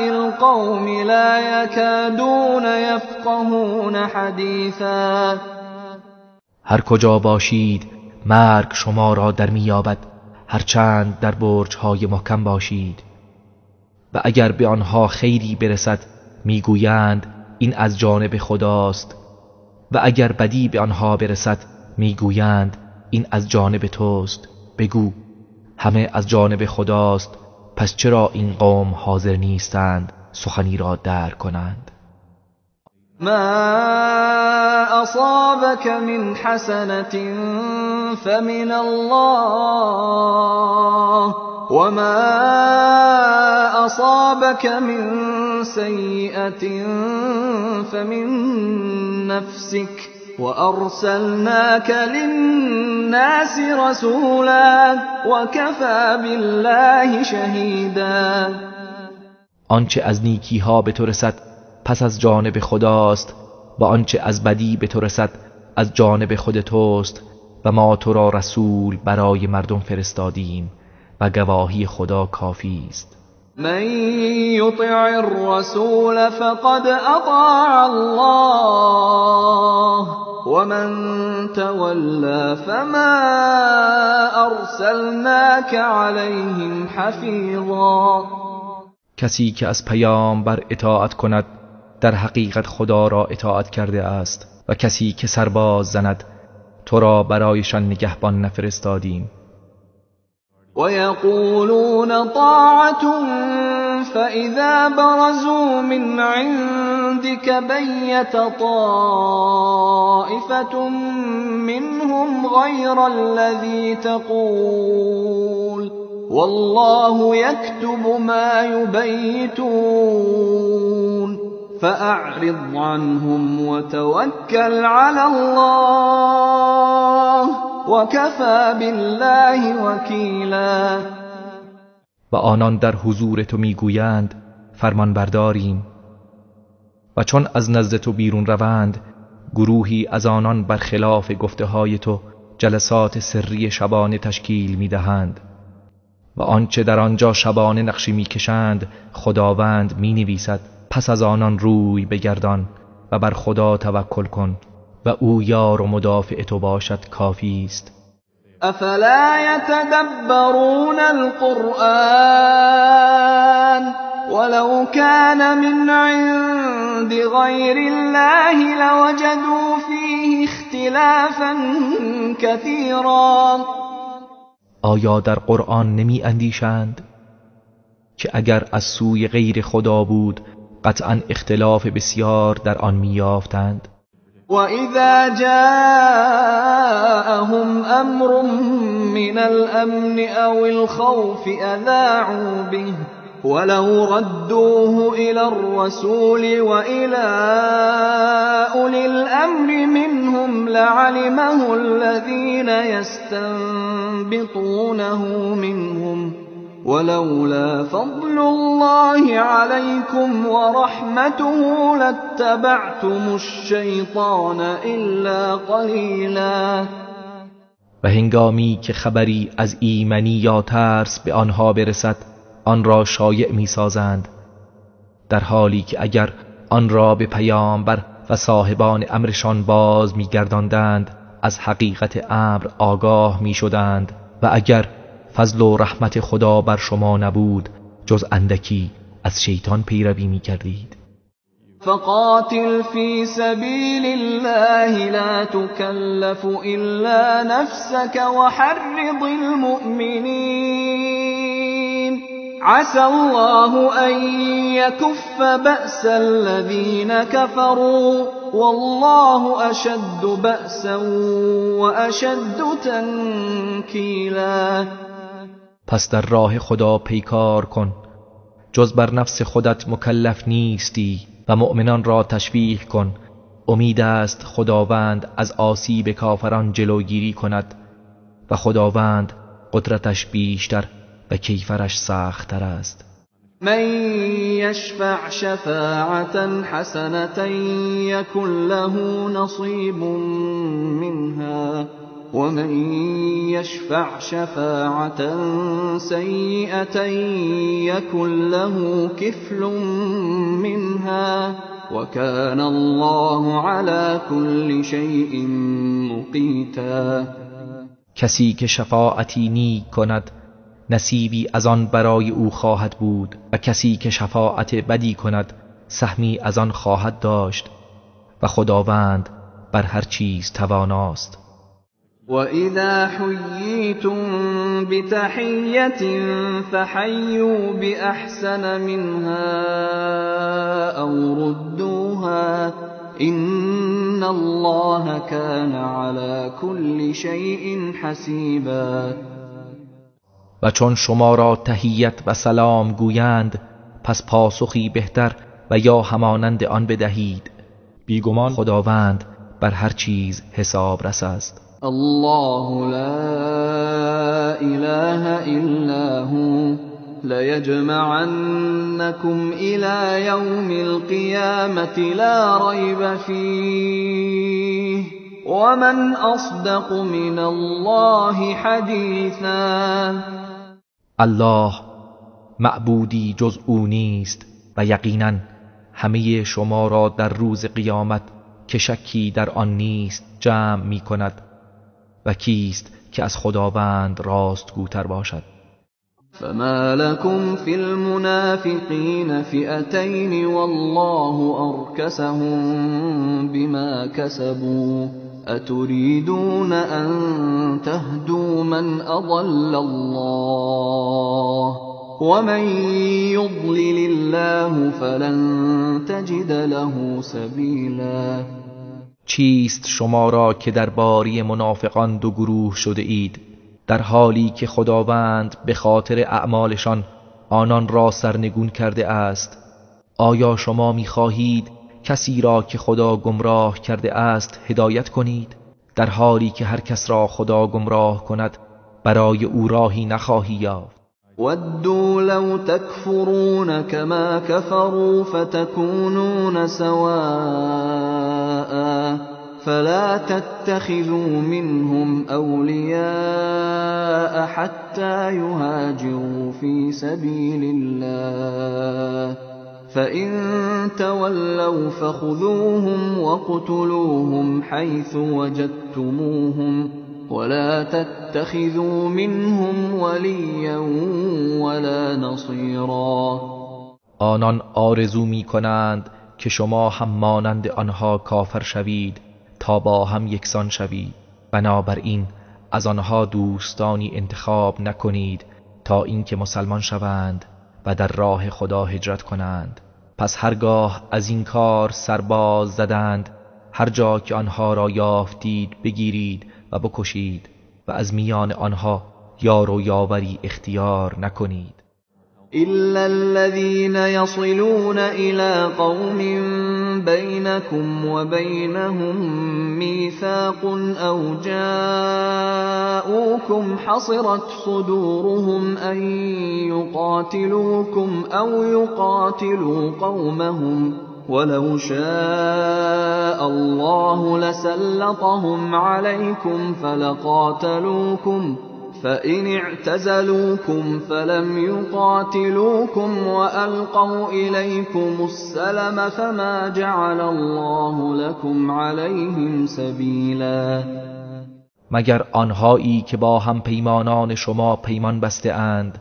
القوم لا يكادون يفقهون حدیثا. هر کجا باشید مرگ شما را در می‌یابد، هرچند در برج‌های محکم باشید. و اگر به آنها خیری برسد میگویند این از جانب خداست، و اگر بدی به آنها برسد میگویند این از جانب توست. بگو همه از جانب خداست، پس چرا این قوم حاضر نیستند سخنی را درک کنند؟ ما اصابك من حسنة فمن الله وما اصابك من سیئة فمن نفسك وأرسلناك للناس رسولا وكفى بالله شهیدا. آنچه از نیکی ها به تو رسد پس از جانب خداست و آنچه از بدی به تو رسد از جانب خود توست و ما تو را رسول برای مردم فرستادیم و گواهی خدا کافی است. من یطع الرسول فقد اطاع الله ومن تولى فما ارسلناك عليهم حفیظا. کسی که از پیامبر اطاعت کند در حقیقت خدا را اطاعت کرده است و کسی که سرباز زند تو را برایشان نگهبان نفرستادیم. ويقولون طاعة فإذا برزوا من عند عندك بيت طائفة منهم غير الذي تقول والله يكتب ما يبيتون فأعرض عنهم وتوكل على الله وكفى بالله وكيلا. و آنان در حضور تو میگویند فرمان برداریم، و چون از نزد تو بیرون روند گروهی از آنان برخلاف گفته های تو جلسات سری شبانه تشکیل میدهند و آنچه در آنجا شبانه نقشی میکشند خداوند مینویسد. پس از آنان روی بگردان و بر خدا توکل کن و او یار و مدافع تو باشد کافی است. افلا یتدبرون القرآن ولو كان من عند غیر الله لوجدوا فیه اختلافا کثیرا. آیا در قرآن نمی اندیشند که اگر از سوی غیر خدا بود قطعا اختلاف بسیار در آن می یافتند. وَإِذَا جَاءَهُمْ أَمْرٌ مِّنَ الْأَمْنِ أَوِ الْخَوْفِ أَذَاعُوا بِهِ وَلَوْ رَدُّوهُ إِلَى الرَّسُولِ وَإِلَى أُولِي الْأَمْرِ مِنْهُمْ لَعَلِمَهُ الَّذِينَ يَسْتَنبِطُونَهُ مِنْهُمْ ولولا فضل الله عليكم ورحمته لاتبعتم الشیطان الا قلیلا. و هنگامی که خبری از ایمنی یا ترس به آنها برسد آن را شایع می‌سازند، در حالی که اگر آن را به پیامبر و صاحبان امرشان باز می‌گرداندند از حقیقت امر آگاه می‌شدند، و اگر فضل و رحمت خدا بر شما نبود جز اندکی از شیطان پیروی می‌کردید. فقاتل فی سبیل الله لا تکلف الا نفسك وحرض المؤمنین عسى الله ان يكف بأس الذين كفروا والله اشد بأسا واشد تنکیلا. پس در راه خدا پیکار کن، جز بر نفس خودت مکلف نیستی و مؤمنان را تشویق کن. امید است خداوند از آسیب کافران جلوگیری کند و خداوند قدرتش بیشتر و کیفرش سخت‌تر است. من یشفع شفاعة حسنة یکن له نصیب منها ومن يشفع شفاعة سيئة يكن له كفل منها وكان الله على كل شيء مقيتا. کسی که شفاعتی نیک کند نصیبی از آن برای او خواهد بود و کسی که شفاعت بدی کند سهمی از آن خواهد داشت و خداوند بر هر چیز تواناست. وَإِذَا حُيِّيتُم بِتَحِيَّةٍ فَحَيُّوا بِأَحْسَنَ مِنْهَا أَوْ رُدُّوهَا إِنَّ اللَّهَ كَانَ عَلَى كُلِّ شَيْءٍ حَسِيبًا. و چون شما را تحیت و سلام گویند پس پاسخی بهتر و یا همانند آن بدهید. بیگمان خداوند بر هر چیز حساب رس است. الله لا إله إلا هو ليجمعنكم إلى يوم القيامة لا ريب فيه ومن أصدق من الله حديثا. الله معبودی جز او نیست و یقینا همه شما را در روز قیامت که شکی در آن نیست جمع می کند و کیست که از خداوند راستگوتر باشد. فما لكم في المنافقین فئتین والله ارکسهم بما كسبوا اتريدون ان تهدوا من اضل الله ومن يضلل الله فلن تجد له سبیلا. چیست شما را که در باری منافقان دو گروه شده اید، در حالی که خداوند به خاطر اعمالشان آنان را سرنگون کرده است؟ آیا شما می‌خواهید کسی را که خدا گمراه کرده است هدایت کنید، در حالی که هر کس را خدا گمراه کند برای او راهی نخواهی یافت؟ ودوا لو تكفرون كما كفروا فتكونون سواء فلا تتخذوا منهم أولياء حتى يهاجروا في سبيل الله فإن تولوا فخذوهم وقتلوهم حيث وجدتموهم ولا تتخذوا منهم وليا ولا نصيرا. آنان آرزو می کنند که شما هم مانند آنها کافر شوید تا با هم یکسان شوید، بنابراین از آنها دوستانی انتخاب نکنید تا اینکه مسلمان شوند و در راه خدا هجرت کنند. پس هرگاه از این کار سرباز زدند، هر جا که آنها را یافتید بگیرید و بکشید و از میان آنها یار و یاوری اختیار نکنید. إلا الذين يصلون إلى قوم بينكم وبينهم ميثاق أو جاءوكم حصرت صدورهم أن يقاتلوكم أو يقاتلوا قومهم ولو شاء الله لسلطهم عليكم فلقاتلوكم فإن اعتزلوكم فلم يقاتلوكم وألقوا إليكم السلم فما جعل الله لكم عليهم سبیلا. مگر آنهایی که با هم پیمانان شما پیمان بسته اند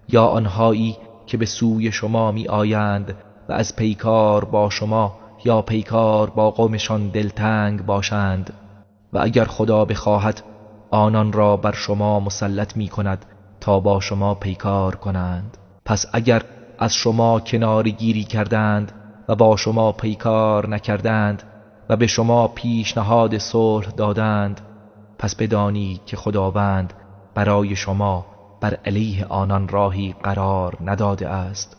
یا آنهایی که به سوی شما می آیند و از پیکار با شما یا پیکار با قومشان دلتنگ باشند، و اگر خدا بخواهد آنان را بر شما مسلط می کند تا با شما پیکار کنند. پس اگر از شما کناره گیری کردند و با شما پیکار نکردند و به شما پیشنهاد صلح دادند، پس بدانید که خداوند برای شما بر علیه آنان راهی قرار نداده است.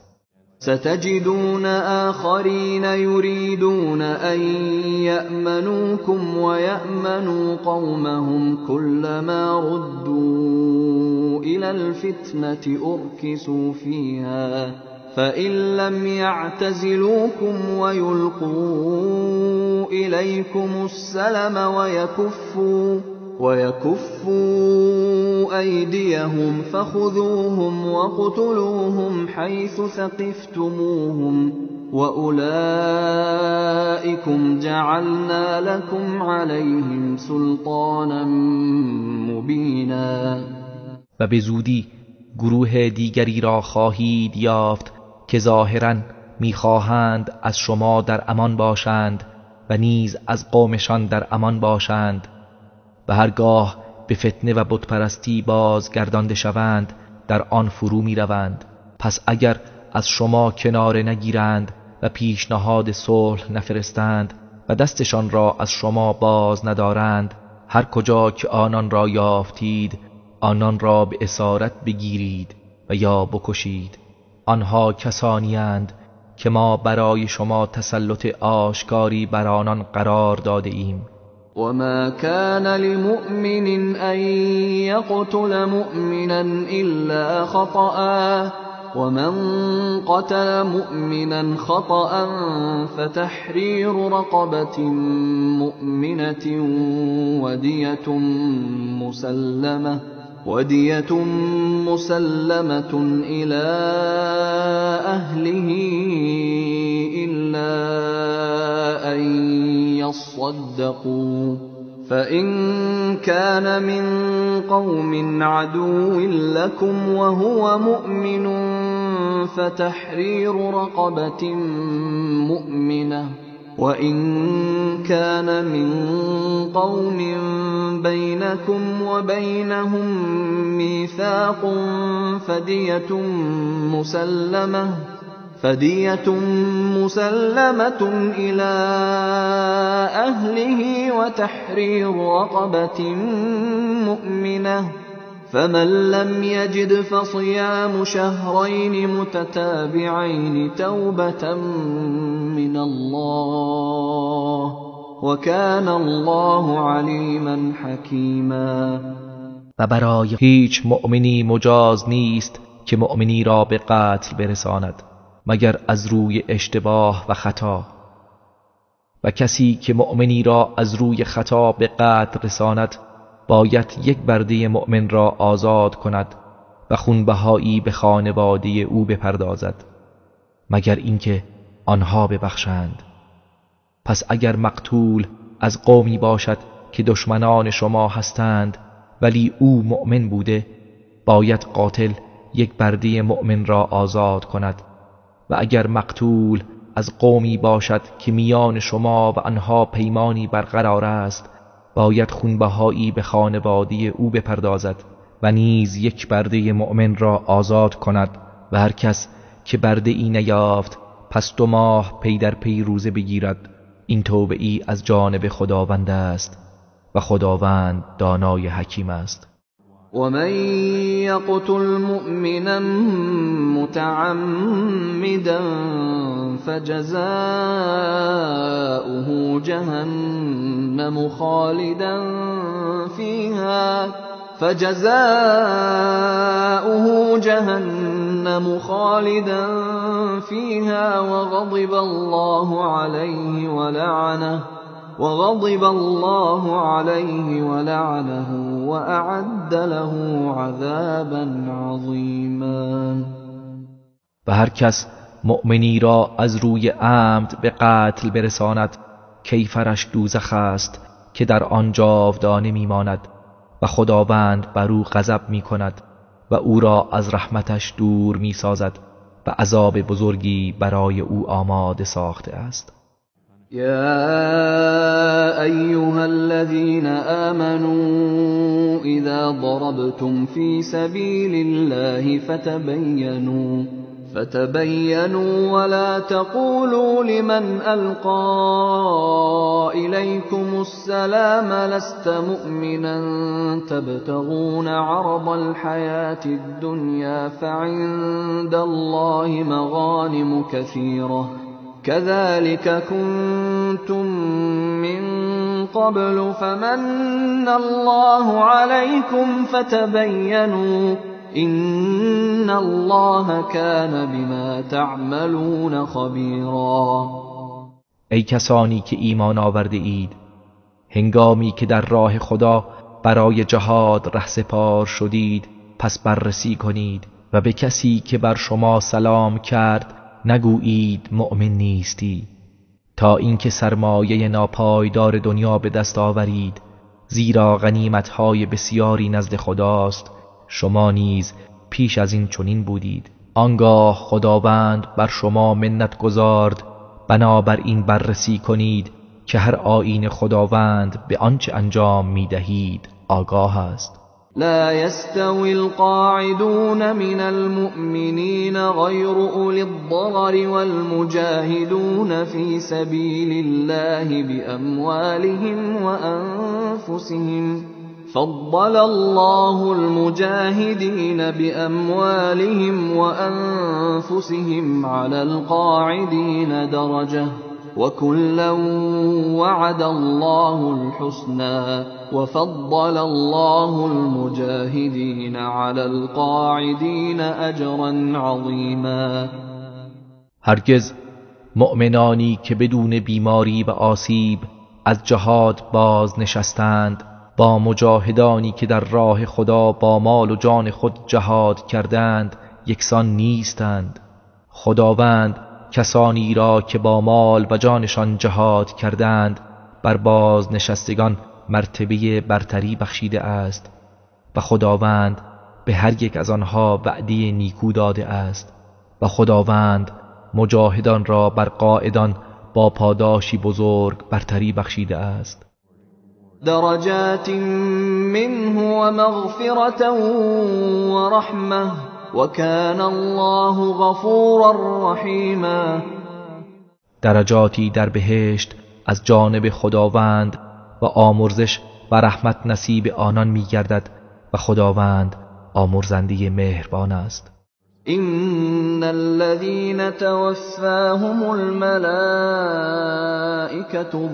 ستجدون آخرین يريدون أن يأمنوكم ويأمنوا قومهم كلما ردوا إلى الفتنة أركسوا فيها فإن لم يعتزلوكم ويلقوا إليكم السلم ويكفوا أيديهم فخذوهم وقتلوهم حيث ثقفتموهم وأولئكم جعلنا لكم عليهم سلطانا مبینا. و به زودی گروه دیگری را خواهید یافت که ظاهراً میخواهند از شما در امان باشند و نیز از قومشان در امان باشند، و هرگاه به فتنه و بتپرستی بازگردانده شوند در آن فرو می روند. پس اگر از شما کناره نگیرند و پیشنهاد صلح نفرستند و دستشان را از شما باز ندارند، هر کجا که آنان را یافتید آنان را به اسارت بگیرید و یا بکشید. آنها کسانی اند که ما برای شما تسلط آشکاری بر آنان قرار داده ایم. وما كان لمؤمن أن يقتل مؤمنا إلا خطأ ومن قتل مؤمنا خطأ فتحرير رقبة مؤمنة ودية مسلمة إلى أهله إلا أن يصدقوا فإن كان من قوم عدو لكم وهو مؤمن فتحرير رقبة مؤمنة وَإِن كَانَ مِن قَوْمٍ بَيْنَكُمْ وَبَيْنَهُم مِّيثَاقٌ فَدِيَةٌ مُسَلَّمَةٌ إِلَى أَهْلِهِ وَتَحْرِيرُ رَقَبَةٍ مُؤْمِنَةٍ فَمَن لَّمْ يَجِدْ فَصِيَامُ شَهْرَيْنِ مُتَتَابِعَيْنِ تَوْبَةً مِّنَ اللَّهِ وَكَانَ اللَّهُ عَلِيمًا حَكِيمًا. و برای هیچ مؤمنی مجاز نیست که مؤمنی را به قتل برساند مگر از روی اشتباه و خطا، و کسی که مؤمنی را از روی خطا به قتل رساند باید یک برده مؤمن را آزاد کند و خونبهایی به خانواده او بپردازد مگر اینکه آنها ببخشند. پس اگر مقتول از قومی باشد که دشمنان شما هستند ولی او مؤمن بوده، باید قاتل یک برده مؤمن را آزاد کند. و اگر مقتول از قومی باشد که میان شما و آنها پیمانی برقرار است، باید خونبهایی به خانواده او بپردازد و نیز یک برده مؤمن را آزاد کند. و هر کس که برده ای نیافت پس 2 ماه پی در پی روزه بگیرد. این توبه ای از جانب خداوند است و خداوند دانای حکیم است. ومن يقتل مؤمنا متعمدا فجزاؤه جهنم خالدا فيها وغضب الله عليه ولعنه وأعد له عذابا عظیما. و هر کس مؤمنی را از روی عمد به قتل برساند کیفرش دوزخ است که در آن جاودانه میماند و خداوند بر او غضب میکند و او را از رحمتش دور میسازد و عذاب بزرگی برای او آماده ساخته است. يا أيها الذين آمنوا إذا ضربتم في سبيل الله فتبينوا ولا تقولوا لمن ألقى إليكم السلام لست مؤمنا تبتغون عرض الحياة الدنيا فعند الله مغانم كثيرة كذلك كنتم من قبل فمن الله عليكم فتبينوا إن الله كان بما تعملون خبيرا. ای کسانی که ایمان آورده اید، هنگامی که در راه خدا برای جهاد رهسپار شدید پس بررسی کنید و به کسی که بر شما سلام کرد نگویید مؤمن نیستی تا اینکه سرمایه ناپایدار دنیا به دست آورید، زیرا غنیمت‌های بسیاری نزد خداست. شما نیز پیش از این چنین بودید، آنگاه خداوند بر شما منت گذارد، بنابراین بررسی کنید که هر آیین خداوند به آنچه انجام می‌دهید آگاه است. لا يستوي القاعدون من المؤمنين غير أولي الضرر والمجاهدون في سبيل الله بأموالهم وأنفسهم فضل الله المجاهدين بأموالهم وأنفسهم على القاعدين درجة وكلا وعد الله الحسنى وفضل الله المجاهدين على القاعدين أجرا عظیما. هرگز مؤمنانی که بدون بیماری و آسیب از جهاد باز نشستند با مجاهدانی که در راه خدا با مال و جان خود جهاد کردند یکسان نیستند. خداوند کسانی را که با مال و جانشان جهاد کردند بر بازنشستگان مرتبه برتری بخشیده است و خداوند به هر یک از آنها وعده نیکو داده است و خداوند مجاهدان را بر قاعدان با پاداشی بزرگ برتری بخشیده است. درجات منه ومغفرة ورحمة وكان الله غفورا رحیما. درجاتی در بهشت از جانب خداوند و آمرزش و رحمت نصیب آنان می‌گردد و خداوند آمرزنده مهربان است. إن الذين توفاهم الملائكة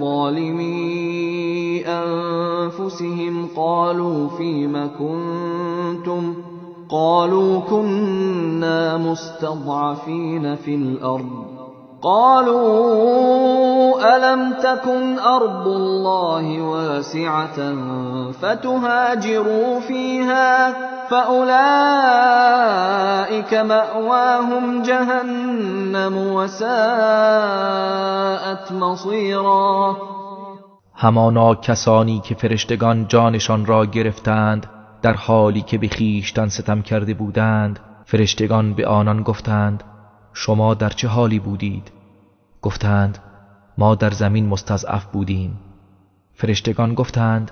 ظالمي أنفسهم قالوا فيم كنتم قالوا كنا مستضعفين في الأرض قالوا ألم تكن أرض الله واسعة فتهاجروا فيها فأولئك مأواهم جهنم وساءت مصيرا. همانا کسانی که فرشتگان جانشان را گرفتند در حالی که به خویشتن ستم کرده بودند، فرشتگان به آنان گفتند شما در چه حالی بودید؟ گفتند ما در زمین مستضعف بودیم. فرشتگان گفتند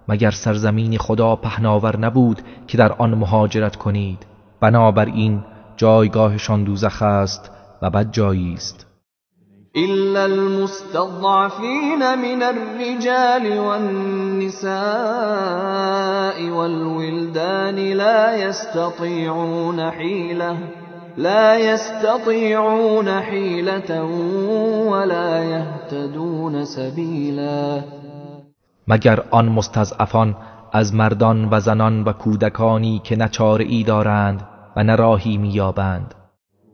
مگر سرزمین خدا پهناور نبود که در آن مهاجرت کنید؟ بنابراین جایگاهشان دوزخ است و بد جایی است. إلا المستضعفين من الرجال والنساء والولدان لا يستطيعون حيلة ولا يهتدون سبيلا. مگر آن مستضعفان از مردان و زنان و کودکانی که نه چاره‌ای دارند و نه راهی می‌یابند.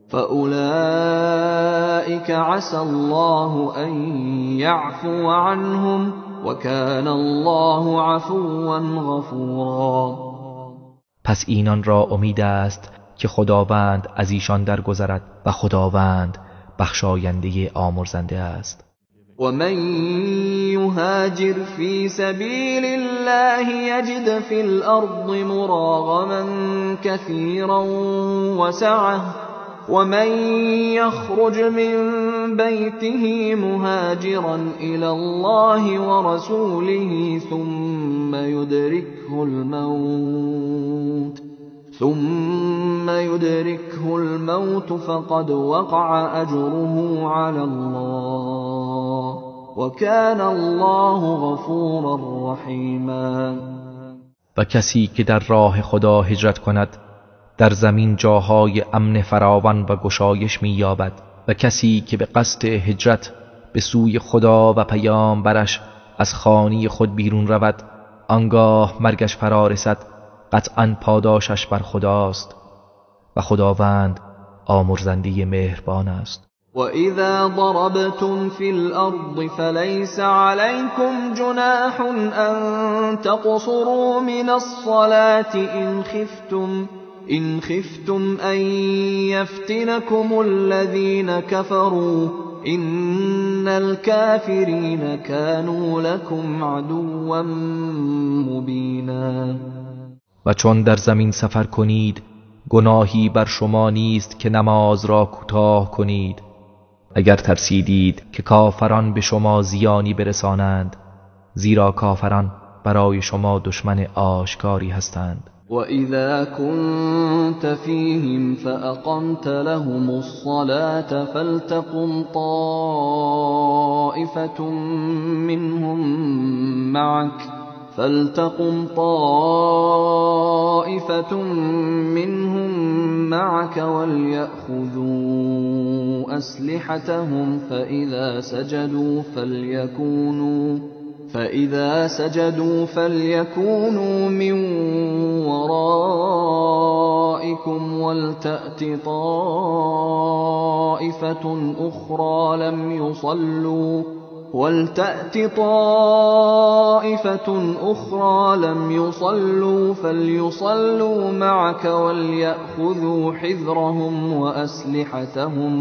فأولئك عسى الله أن يعفو عنهم وكان الله عفوا غفورا. پس اینان را امید است که خداوند از ایشان درگذرد و خداوند بخشاینده آمرزنده است. ومن يهاجر في سبيل الله يجد في الأرض مراغما كثيرا وسعة ومن يخرج من بيته مهاجرا إلى الله ورسوله ثم يدركه الموت فقد وقع أجره على الله وكان الله غفورا رحیما. و کسی که در راه خدا هجرت کند در زمین جاهای امن فراوان و گشایش می‌یابد و کسی که به قصد هجرت به سوی خدا و پیامبرش از خانه خود بیرون رود آنگاه مرگش فرا رسد قطعاً پاداشش بر خداست و خداوند آمرزنده مهربان است. وَإِذَا ضَرَبْتُمْ فِي الْأَرْضِ فَلَيْسَ عَلَيْكُمْ جُنَاحٌ أَن تَقْصُرُوا مِنَ الصَّلَاةِ إِنْ خِفْتُمْ أَن يَفْتِنَكُمُ الَّذِينَ كَفَرُوا إِنَّ الْكَافِرِينَ كَانُوا لَكُمْ عَدُوًّا مُبِينًا. و چون در زمین سفر کنید گناهی بر شما نیست که نماز را کوتاه کنید اگر ترسیدید که کافران به شما زیانی برسانند، زیرا کافران برای شما دشمن آشکاری هستند. وَإِذَا كُنْتَ فِيهِمْ فَأَقَمْتَ لَهُمُ الصَّلَاةَ فَلْتَقُمْ طَائِفَةٌ مِّنْهُمْ مَعَكَ وَلْيَأْخُذُوا أَسْلِحَتَهُمْ فَإِذَا سَجَدُوا فَلْيَكُونُوا مِنْ وَرَائِكُمْ وَلْتَأْتِ طَائِفَةٌ أُخْرَى لَمْ يُصَلُّوا فَلْيُصَلُّوا مَعَكَ وَلْيَأْخُذُوا حِذْرَهُمْ وَأَسْلِحَتَهُمْ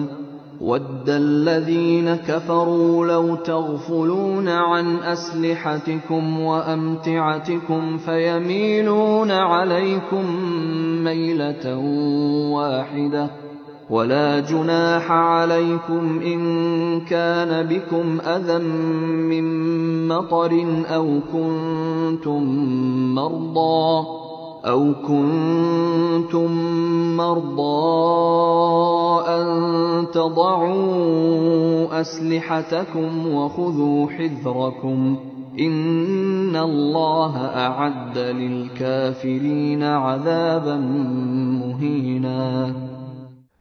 وَدَّ الَّذِينَ كَفَرُوا لَوْ تَغْفُلُونَ عَنْ أَسْلِحَتِكُمْ وَأَمْتِعَتِكُمْ فَيَمِيلُونَ عَلَيْكُمْ مَيْلَةً وَاحِدَةً ولا جناح عليكم إن كان بكم أذى من مطر أو كنتم مرضى أن تضعوا أسلحتكم وخذوا حذركم إن الله أعد للكافرين عذابا مهینا.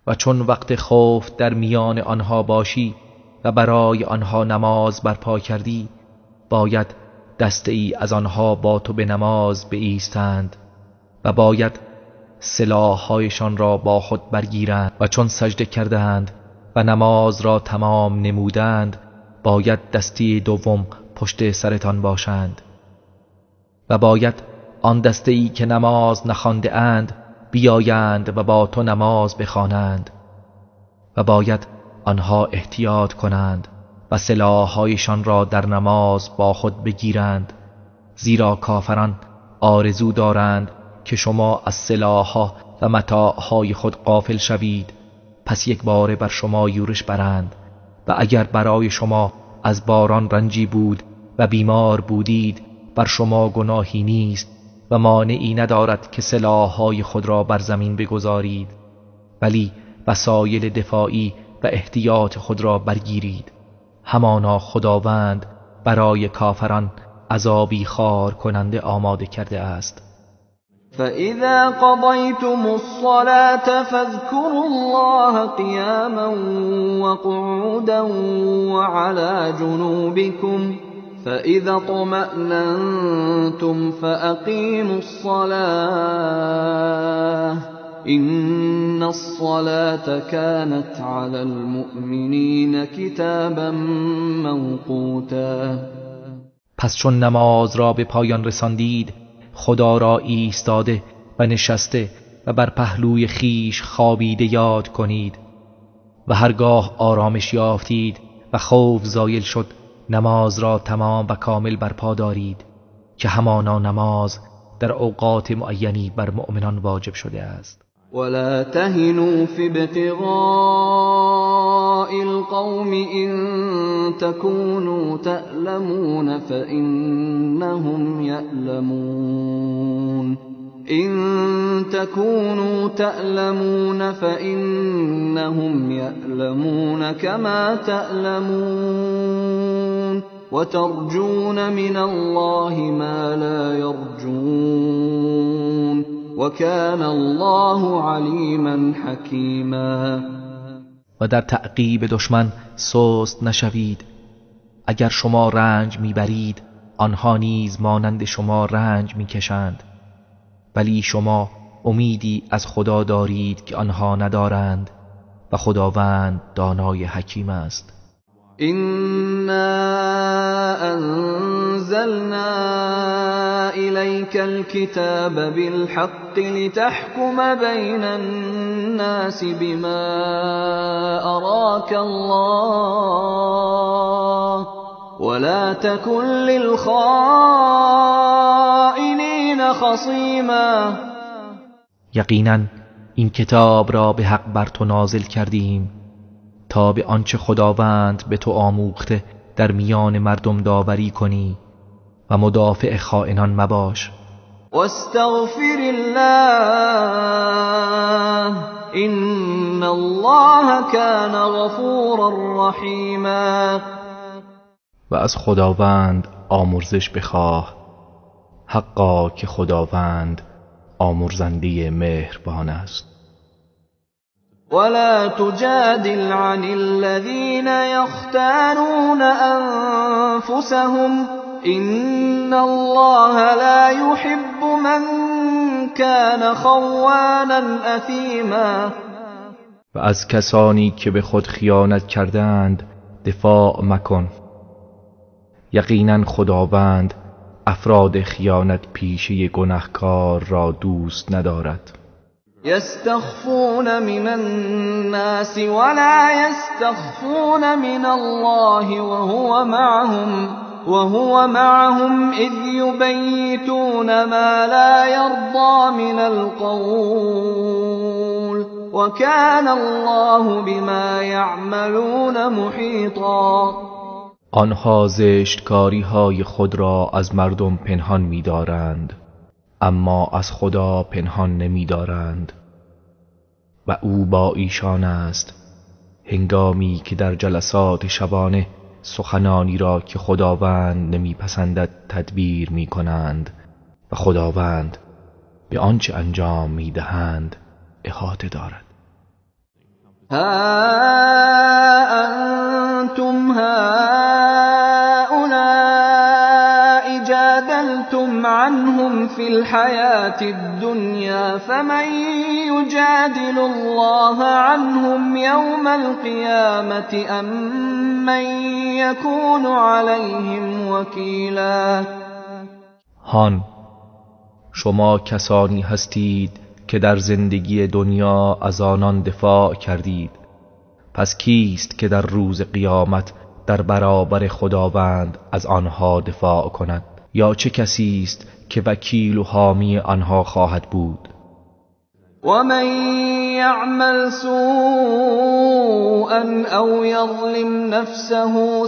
و چون وقت خوف در میان آنها باشی و برای آنها نماز برپا کردی، باید دسته ای از آنها با تو به نماز بایستند و باید سلاحهایشان را با خود برگیرند و چون سجده کردند و نماز را تمام نمودند، باید دسته دوم پشت سرتان باشند و باید آن دسته ای که نماز نخوانده اند بیایند و با تو نماز بخوانند و باید آنها احتیاط کنند و سلاحهایشان را در نماز با خود بگیرند، زیرا کافران آرزو دارند که شما از سلاحها و متاعهای خود غافل شوید، پس یک باره بر شما یورش برند و اگر برای شما از باران رنجی بود و بیمار بودید، بر شما گناهی نیست و مانعی ندارد که سلاحهای خود را بر زمین بگذارید، ولی وسایل دفاعی و احتیاط خود را برگیرید. همانا خداوند برای کافران عذابی خوار کننده آماده کرده است. فَإِذَا قَضَيْتُمُ الصَّلَاةَ فَاذْكُرُوا اللَّهَ قِيَامًا وَقُعُودًا وَعَلَى جُنُوبِكُمْ فَإِذَا اطْمَأْنَنْتُمْ فَأَقِيمُوا الصَّلَاةَ إِنَّ الصَّلَاةَ كَانَتْ عَلَى الْمُؤْمِنِينَ كِتَابًا مَّوْقُوتًا. پس چون نماز را به پایان رساندید، خدا را ایستاده و نشسته و بر پهلوی خیش خوابیده یاد کنید و هرگاه آرامش یافتید و خوف زایل شد، نماز را تمام و کامل برپا دارید که همانا نماز در اوقات معینی بر مؤمنان واجب شده است. ولا تهنوا في ابتغاء القوم إن تكونوا تألمون فإنهم يألمون إن تكونوا تألمون فإنهم يألمون كما تألمون وترجون من الله ما لا يرجون وكان الله عليما حكيما. و در تعقیب دشمن سست نشوید. اگر شما رنج میبرید، آنها نیز مانند شما رنج میکشند، ولی شما امیدی از خدا دارید که آنها ندارند و خداوند دانای حکیم است. إنا أنزلنا إليك الكتاب بالحق لتحكم بين الناس بما أراك الله ولا تكن للخائنين خصيما. یقینا این کتاب را به حق بر تو نازل کردیم تا به آنچه خداوند به تو آموخته در میان مردم داوری کنی و مدافع خائنان مباش. واستغفر الله ان الله کان غفورا رحیما. و از خداوند آمرزش بخواه، حقا که خداوند آمرزنده مهربان است. ولا تجادل عن الذين يختانون أنفسهم إن الله لا يحب من كان خوانا أثيما. و از کسانی که به خود خیانت کردند دفاع مکن، یقینا خداوند افراد خیانت پیشه گنهکار را دوست ندارد. يستخفون من الناس ولا يستخفون من الله وهو معهم إذ يبيتون ما لا يرضى من القول وكان الله بما يعملون محيطا. آنها زشتکاری های خود را از مردم پنهان می‌دارند، اما از خدا پنهان نمی‌دارند و او با ایشان است هنگامی که در جلسات شبانه سخنانی را که خداوند نمیپسندد تدبیر میکنند و خداوند به آنچه انجام میدهند احاطه دارد. ها انتم هؤلاء جادلتم عنهم في الحياة الدنيا فمن يجادل الله عنهم يوم القيامة أم من يكون عليهم وكيلا. هان، شما کسانی هستید که در زندگی دنیا از آنان دفاع کردید، پس کیست که در روز قیامت در برابر خداوند از آنها دفاع کند؟ یا چه کسی است که وکیل و حامی آنها خواهد بود؟ و من یعمل سوءا او یظلم نفسه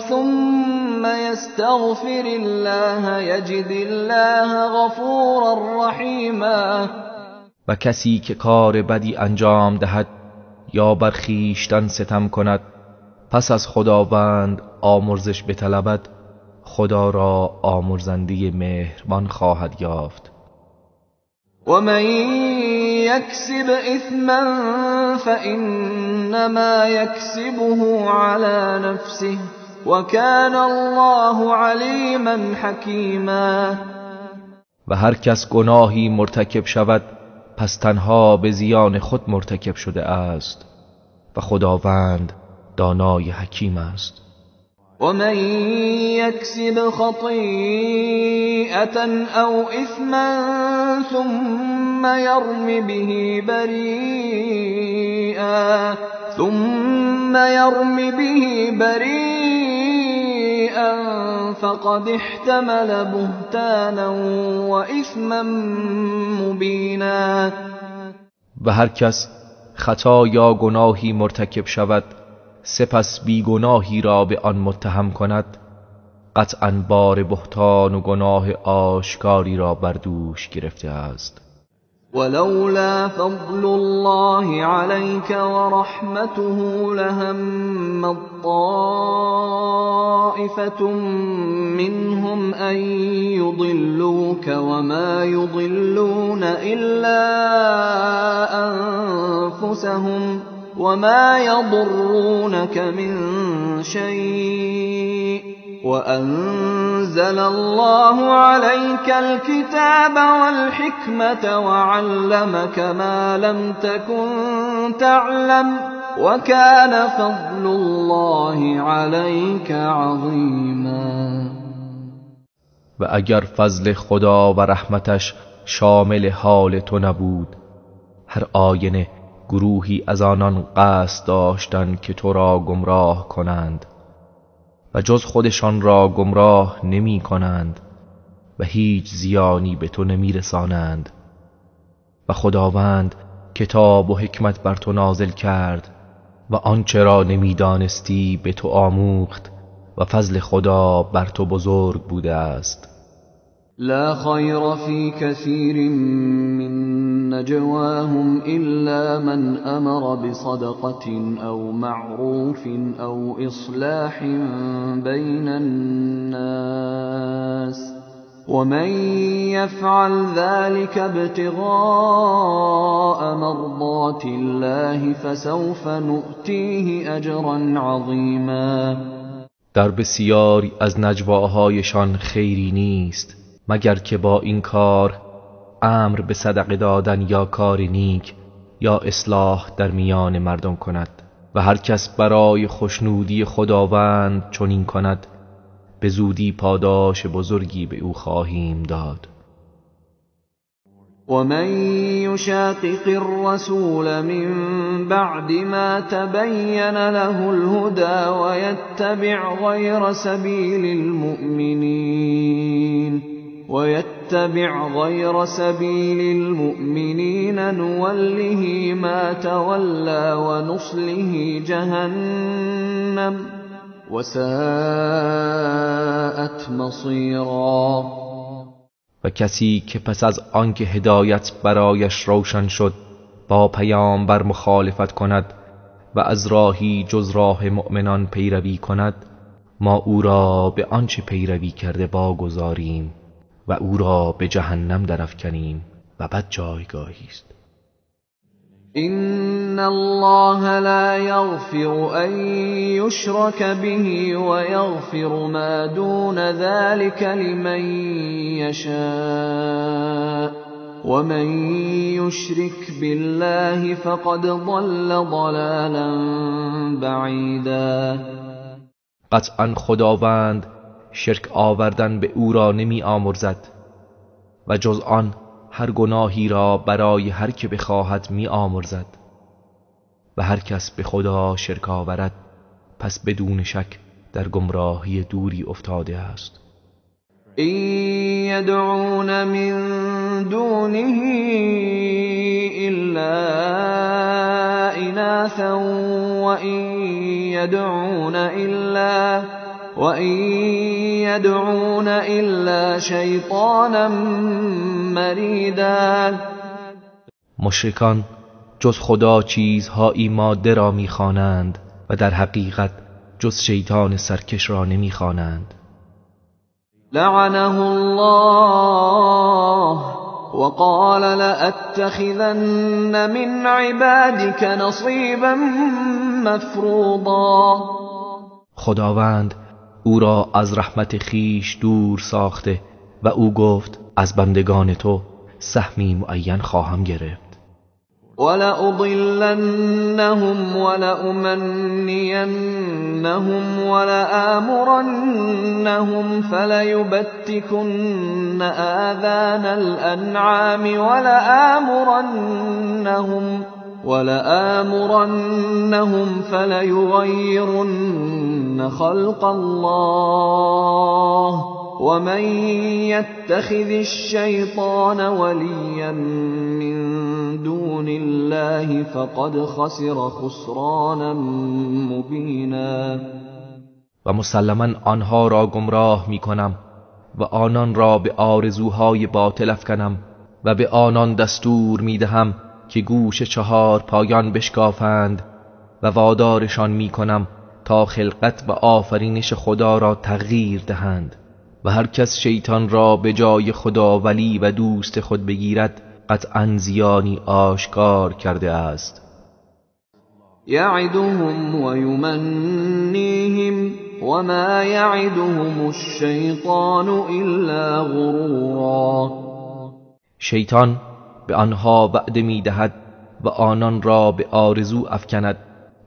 ثم یستغفر الله یجد الله غفورا رحیما. و کسی که کار بدی انجام دهد یا بر خویشتن ستم کند، پس از خداوند آمرزش بطلبد، خدا را آمرزنده مهربان خواهد یافت. و من یکسب اثما فانما یکسبه علی نفسه وکان الله علیما حکیما. و هر کس گناهی مرتکب شود، پس تنها به زیان خود مرتکب شده است و خداوند دانای حکیم است. و من یکسب خطیئة او اثما ثم يرم به بريئا فقد احتمل بهتانا واثما مبینا. و هر کس خطا یا گناهی مرتکب شود، سپس بیگناهی را به آن متهم کند، قطعاً بار بهتان و گناه آشکاری را بر دوش گرفته است. ولولا فضل الله عليك ورحمته لهم طائفة منهم أن يضلوك وما يضلون إلا أنفسهم وما يضرونك من شيء وأنزل الله عليك الكتاب والحكمة وعلمك ما لم تكن تعلم وكان فضل الله عليك عظيما. و اگر فضل خدا و رحمتش شامل حال تو نبود، هر آینه گروهی از آنان قصد داشتند که تو را گمراه کنند و جز خودشان را گمراه نمی کنند و هیچ زیانی به تو نمی رسانند. و خداوند کتاب و حکمت بر تو نازل کرد و آنچه را نمی دانستی به تو آموخت و فضل خدا بر تو بزرگ بوده است. لا خیر فی کثیر من نجواهم إلا من أمر بصدقة أو معروف أو إصلاح بين الناس ومن يفعل ذلك ابتغاء مرضات الله فسوف نؤتيه أجرا عظیما. در بسیاری از نجواهایشان خیری نیست مگر که با این کار امر به صدقه دادن یا کار نیک یا اصلاح در میان مردم کند. و هر کس برای خوشنودی خداوند چنین کند، به زودی پاداش بزرگی به او خواهیم داد. و من یشاقق الرسول من بعد ما تبین له الهدى ويتبع غير سبيل المؤمنين يؤمن نوله ما تولى ونصله جهنم وساءت مصيرا. و کسی که پس از آنکه هدایت برایش روشن شد با پیامبر مخالفت کند و از راهی جز راه مؤمنان پیروی کند، ما او را به آنچه پیروی کرده واگذاریم و او را به جهنم درافکنیم و بد جایگاهی است. إن الله لا يغفر أن يشرك به ويغفر ما دون ذلك لمن يشاء ومن يشرك بالله فقد ضل ضلالا بعيدا. قطعا خداوند شرک آوردن به او را نمی آمرزد و جز آن هر گناهی را برای هر که بخواهد می آمرزد و هر کس به خدا شرک آورد پس بدون شک در گمراهی دوری افتاده است. إن يدعون من دونه إلا إناثا وإن يدعون إلا شیطانا مریدا. مشرکان جز خدا چیزهایی ماده را میخوانند و در حقیقت جز شیطان سرکش را نمیخوانند. لعنه الله وقال لأتخذن من عبادك نصیبا مفروضا. خداوند او را از رحمت خیش دور ساخته و او گفت از بندگان تو سهمی معین خواهم گرفت. ولأضلنهم ولأمنینهم ولآمرنهم فلیبتکن آذان الأنعام ولآمرنهم فلیغیرن خلق الله ومن يتخذ الشیطان ولیا من دون الله فقد خسر خسرانا مبینا. و مسلما آنها را گمراه می کنم و آنان را به آرزوهای باطل افکنم و به آنان دستور می دهم که گوش چهار پایان بشکافند و وادارشان می کنم تا خلقت و آفرینش خدا را تغییر دهند و هر کس شیطان را به جای خدا ولی و دوست خود بگیرد قطعا زیانی آشکار کرده است. یعدهم و یمنیهم وما یعدهم الشیطان الا غرورا. شیطان به آنها وعده می دهد و آنان را به آرزو افکند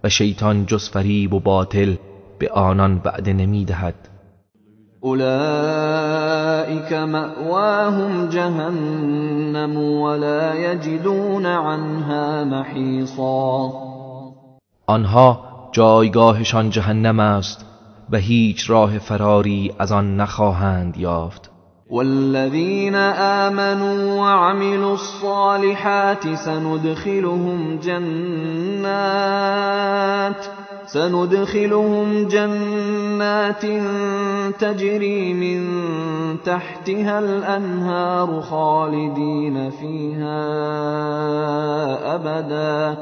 و شیطان جز فریب و باطل به آنان وعده نمی دهد. اولئک مأواهم جهنم ولا یجدون عنها محیصا. آنها جایگاهشان جهنم است و هیچ راه فراری از آن نخواهند یافت. والذین آمنوا وعملوا الصالحات سندخلهم جنات تجری من تحتها الانهار خالدین فیها ابدا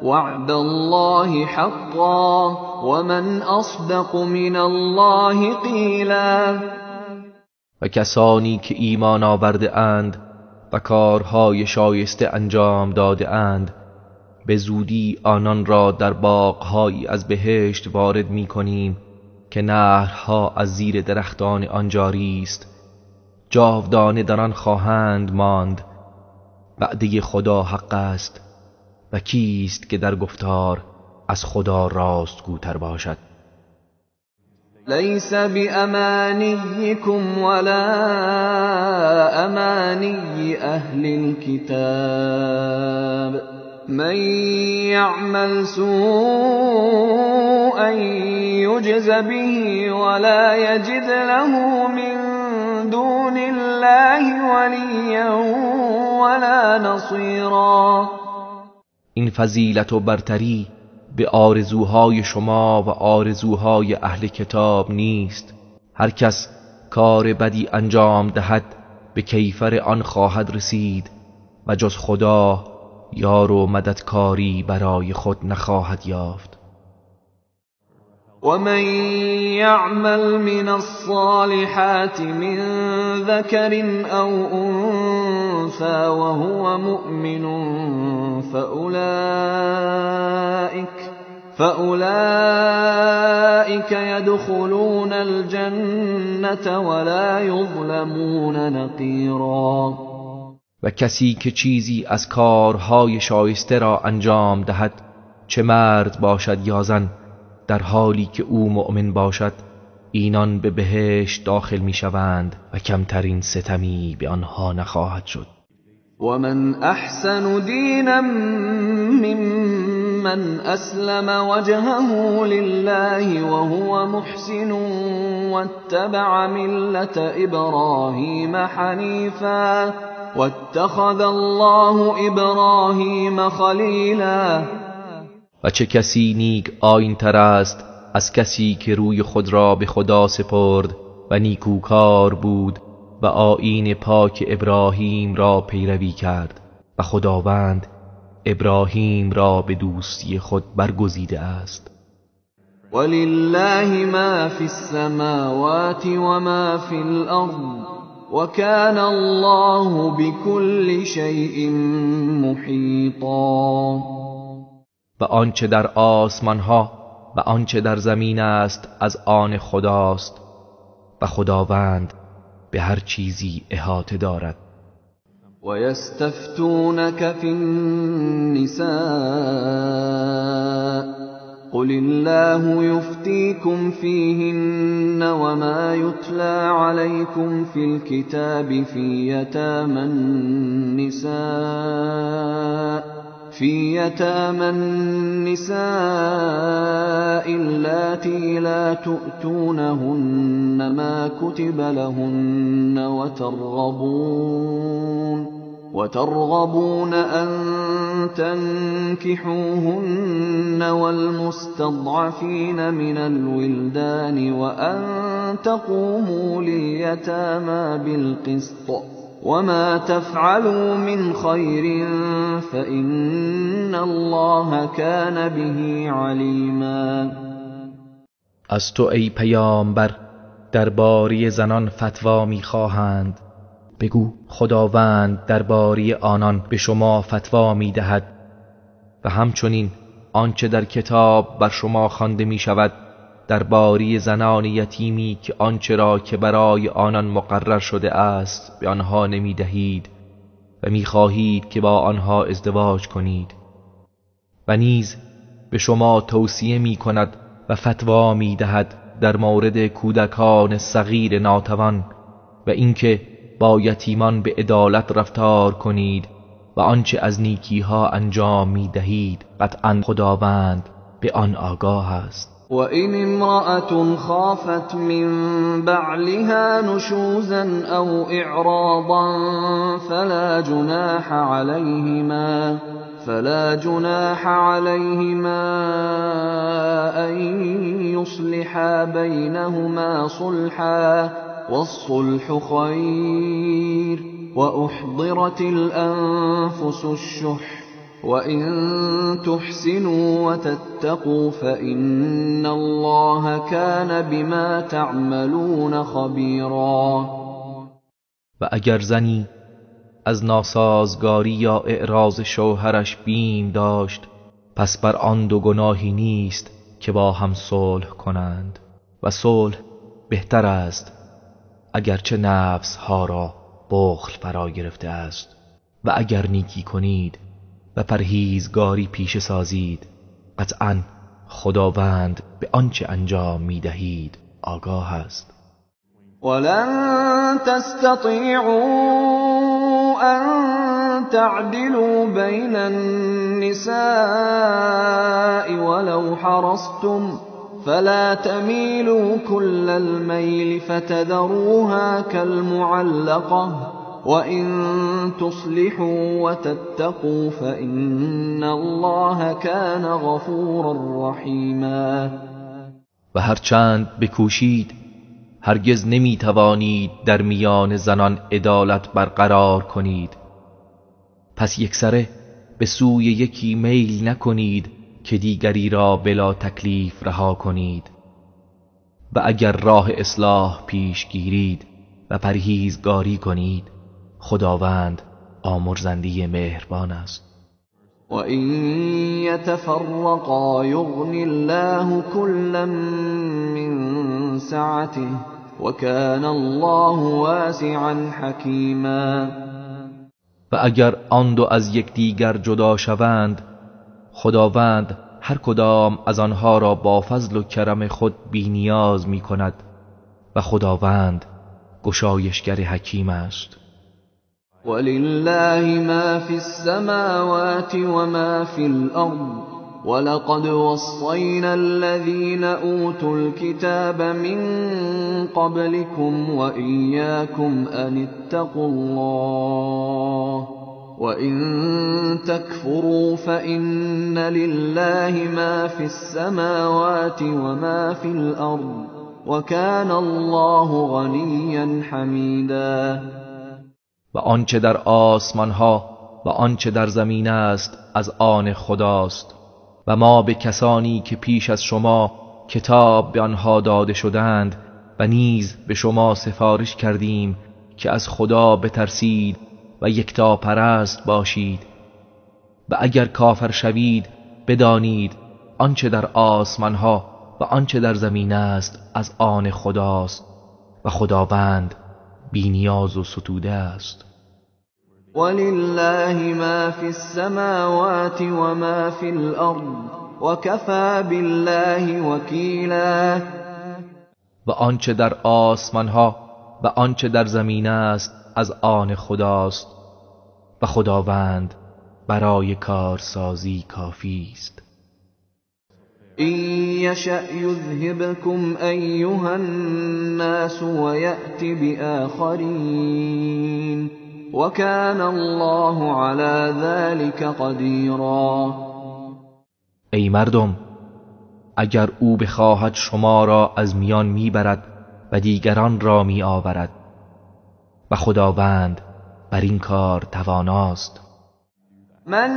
وعد الله حقا ومن اصدق من الله قیلا. و کسانی که ایمان آورده اند و کارهای شایسته انجام داده اند به زودی آنان را در باغهایی از بهشت وارد می کنیم که نهرها از زیر درختان آن جاری است، جاودانه در آن خواهند ماند. وعده خدا حق است و کیست که در گفتار از خدا راستگوتر باشد؟ ليس بأمانيكم ولا أماني أهل الكتاب من يعمل سوءا يجز به ولا يجد له من دون الله وليا ولا نصیرا. این فضیلت و برتری به آرزوهای شما و آرزوهای اهل کتاب نیست. هر کس کار بدی انجام دهد به کیفر آن خواهد رسید و جز خدا یار و مددکاری برای خود نخواهد یافت. ومن يعمل من الصالحات من ذكر أو أنثى وهو مؤمن فأولئك يدخلون الجنة ولا يظلمون نقيرا. و کسی که چیزی از کارهای شایسته را انجام دهد، چه مرد باشد یا زن، در حالی که او مؤمن باشد، اینان به بهشت داخل میشوند و کمترین ستمی به آنها نخواهد شد. ومن احسن دینا ممن اسلم وجهه لله وهو محسن واتبع ملة ابراهیم حنیفا واتخذ الله ابراهیم خلیلا. و چه کسی نیک آیین تر است از کسی که روی خود را به خدا سپرد و نیکوکار بود و آیین پاک ابراهیم را پیروی کرد و خداوند ابراهیم را به دوستی خود برگزیده است. ولله ما فی السماوات و ما فی الارض وکان الله بكل شیء محیطا. و آنچه در آسمان ها و آنچه در زمین است از آن خداست و خداوند به هر چیزی احاطه دارد. و یستفتونک فی النساء قل الله یفتیکم فیهن وما یتلی علیکم فی الکتاب فی یتامى النساء اللاتي لا تؤتونهن ما كتب لهن وترغبون أن تنكحوهن والمستضعفين من الولدان وأن تقوموا لليتامى بالقسط وما تفعلوا من خير فإن الله كان به عليما. از تو ای پیامبر درباره زنان فتوا می‌خواهند، بگو خداوند درباره آنان به شما فتوا می‌دهد و همچنین آنچه در کتاب بر شما خوانده می‌شود درباره زنان یتیمی که آنچه را که برای آنان مقرر شده است به آنها نمی‌دهید و می‌خواهید که با آنها ازدواج کنید، و نیز به شما توصیه می‌کند و فتوا می‌دهد در مورد کودکان صغیر ناتوان و اینکه با یتیمان به عدالت رفتار کنید و آنچه از نیکیها انجام می‌دهید قطعاً خداوند به آن آگاه است. وَإِنِ امْرَأَةٌ خَافَتْ مِنْ بَعْلِهَا نُشُوزًا أَوْ إِعْرَاضًا فَلَا جُنَاحَ عَلَيْهِمَا أَنْ يُصْلِحَا بَيْنَهُمَا صُلْحًا وَالصُّلْحُ خَيْرٌ وَأُحْضِرَتِ الْأَنفُسُ الشُّحَّ وَإِن تُحْسِنُوا وَتَتَّقُوا فَإِنَّ اللَّهَ كَانَ بِمَا تَعْمَلُونَ خَبِيرًا. و اگر زنی از ناسازگاری یا اعراض شوهرش بیم داشت، پس بر آن دو گناهی نیست که با هم صلح کنند و صلح بهتر است، اگرچه نفس ها را بخل فرا گرفته است. و اگر نیکی کنید و پرهیزگاری پیش سازید، قطعاً خداوند به آنچه انجام می‌دهید آگاه است. ولن تستطیعوا ان تعدلوا بین النساء ولو حرصتم فلا تمیلوا كل المیل فتذروها كالمعلقة وَإِن تُصْلِحُوا وَتَتَّقُوا فَإِنَّ اللَّهَ كَانَ غَفُورًا رَحِيمًا. و هرچند بکوشید هرگز نمیتوانید در میان زنان عدالت برقرار کنید. پس یکسره به سوی یکی میل نکنید که دیگری را بلا تکلیف رها کنید. و اگر راه اصلاح پیش گیرید و پرهیزگاری کنید، خداوند آمرزنده مهربان است. و این یتفرقا یغنی الله کلا من سعته وکان الله واسعا حکیما. و اگر آن دو از یکدیگر جدا شوند، خداوند هر کدام از آنها را با فضل و کرم خود بی نیاز می کند و خداوند گشایشگر حکیم است. ولله ما فی السماوات وما فی الارض ولقد وصینا الذین اوتوا الكتاب من قبلكم وإیاکم ان اتقوا الله وَإِن تَكْفُرُوا فَإِنَّ لِلَّهِ مَا فِي السَّمَاوَاتِ وَمَا فِي الْأَرْضِ وَكَانَ اللَّهُ غَنِيًّا حَمِيدًا. و آنچه در آسمانها و آنچه در زمین است از آن خداست. و ما به کسانی که پیش از شما کتاب به آنها داده شدند و نیز به شما سفارش کردیم که از خدا بترسید و یکتا پرست باشید. و اگر کافر شوید بدانید آنچه در آسمانها و آنچه در زمین است از آن خداست و خداوند بی نیاز و ستوده است. ولله ما فی السماوات و ما فی الارض وکفی بالله وکیلا. و آنچه در آسمانها و آنچه در زمین است از آن خداست و خداوند برای کارسازی کافی است. این یشأ یذهبکم ایها الناس ویأت بآخرین وکان الله علی ذلک قدیرا. ای مردم، اگر او بخواهد شما را از میان میبرد و دیگران را میآورد و خداوند بر این کار تواناست. من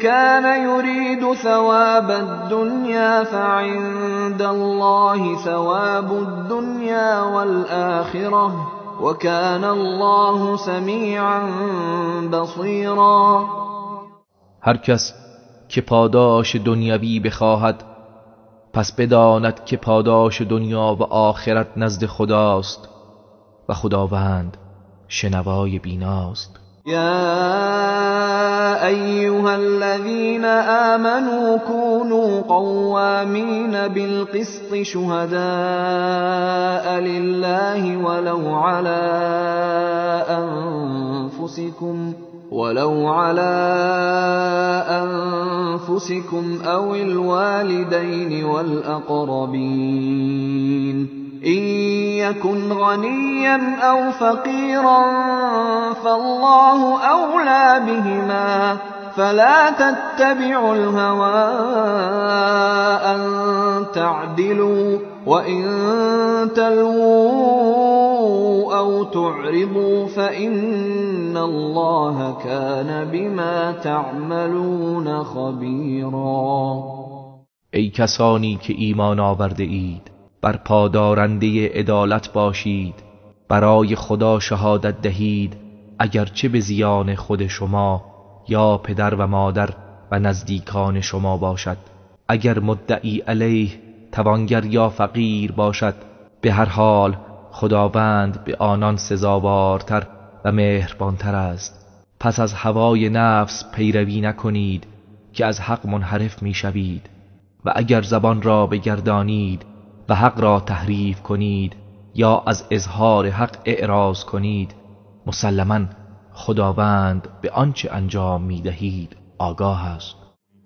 كان يريد ثواب الدنيا فعند الله ثواب الدنيا والآخرة وكان الله سميعا بصيرا. هر کس که پاداش دنیوی بخواهد پس بداند که پاداش دنیا و آخرت نزد خداست و خداوند شنوای بیناست. یا ایها الذین آمنوا كونوا قوامین بالقسط شهداء لله ولو على أنفسكم أو الوالدين والأقربين إن يكن غنيا أو فقيرا فالله أولى بهما فلا تتبعوا الهوى أن تعدلوا وإن تلووا أو تعرضوا فإن الله كان بما تعملون خبيرا. ای کسانی که ایمان آورده اید، بر پادارنده عدالت باشید، برای خدا شهادت دهید اگرچه به زیان خود شما یا پدر و مادر و نزدیکان شما باشد. اگر مدعی علیه توانگر یا فقیر باشد، به هر حال خداوند به آنان سزاوارتر و مهربانتر است. پس از هوای نفس پیروی نکنید که از حق منحرف میشوید، و اگر زبان را بگردانید و حق را تحریف کنید یا از اظهار حق اعراض کنید، مسلما خداوند به آنچه انجام میدهید آگاه است.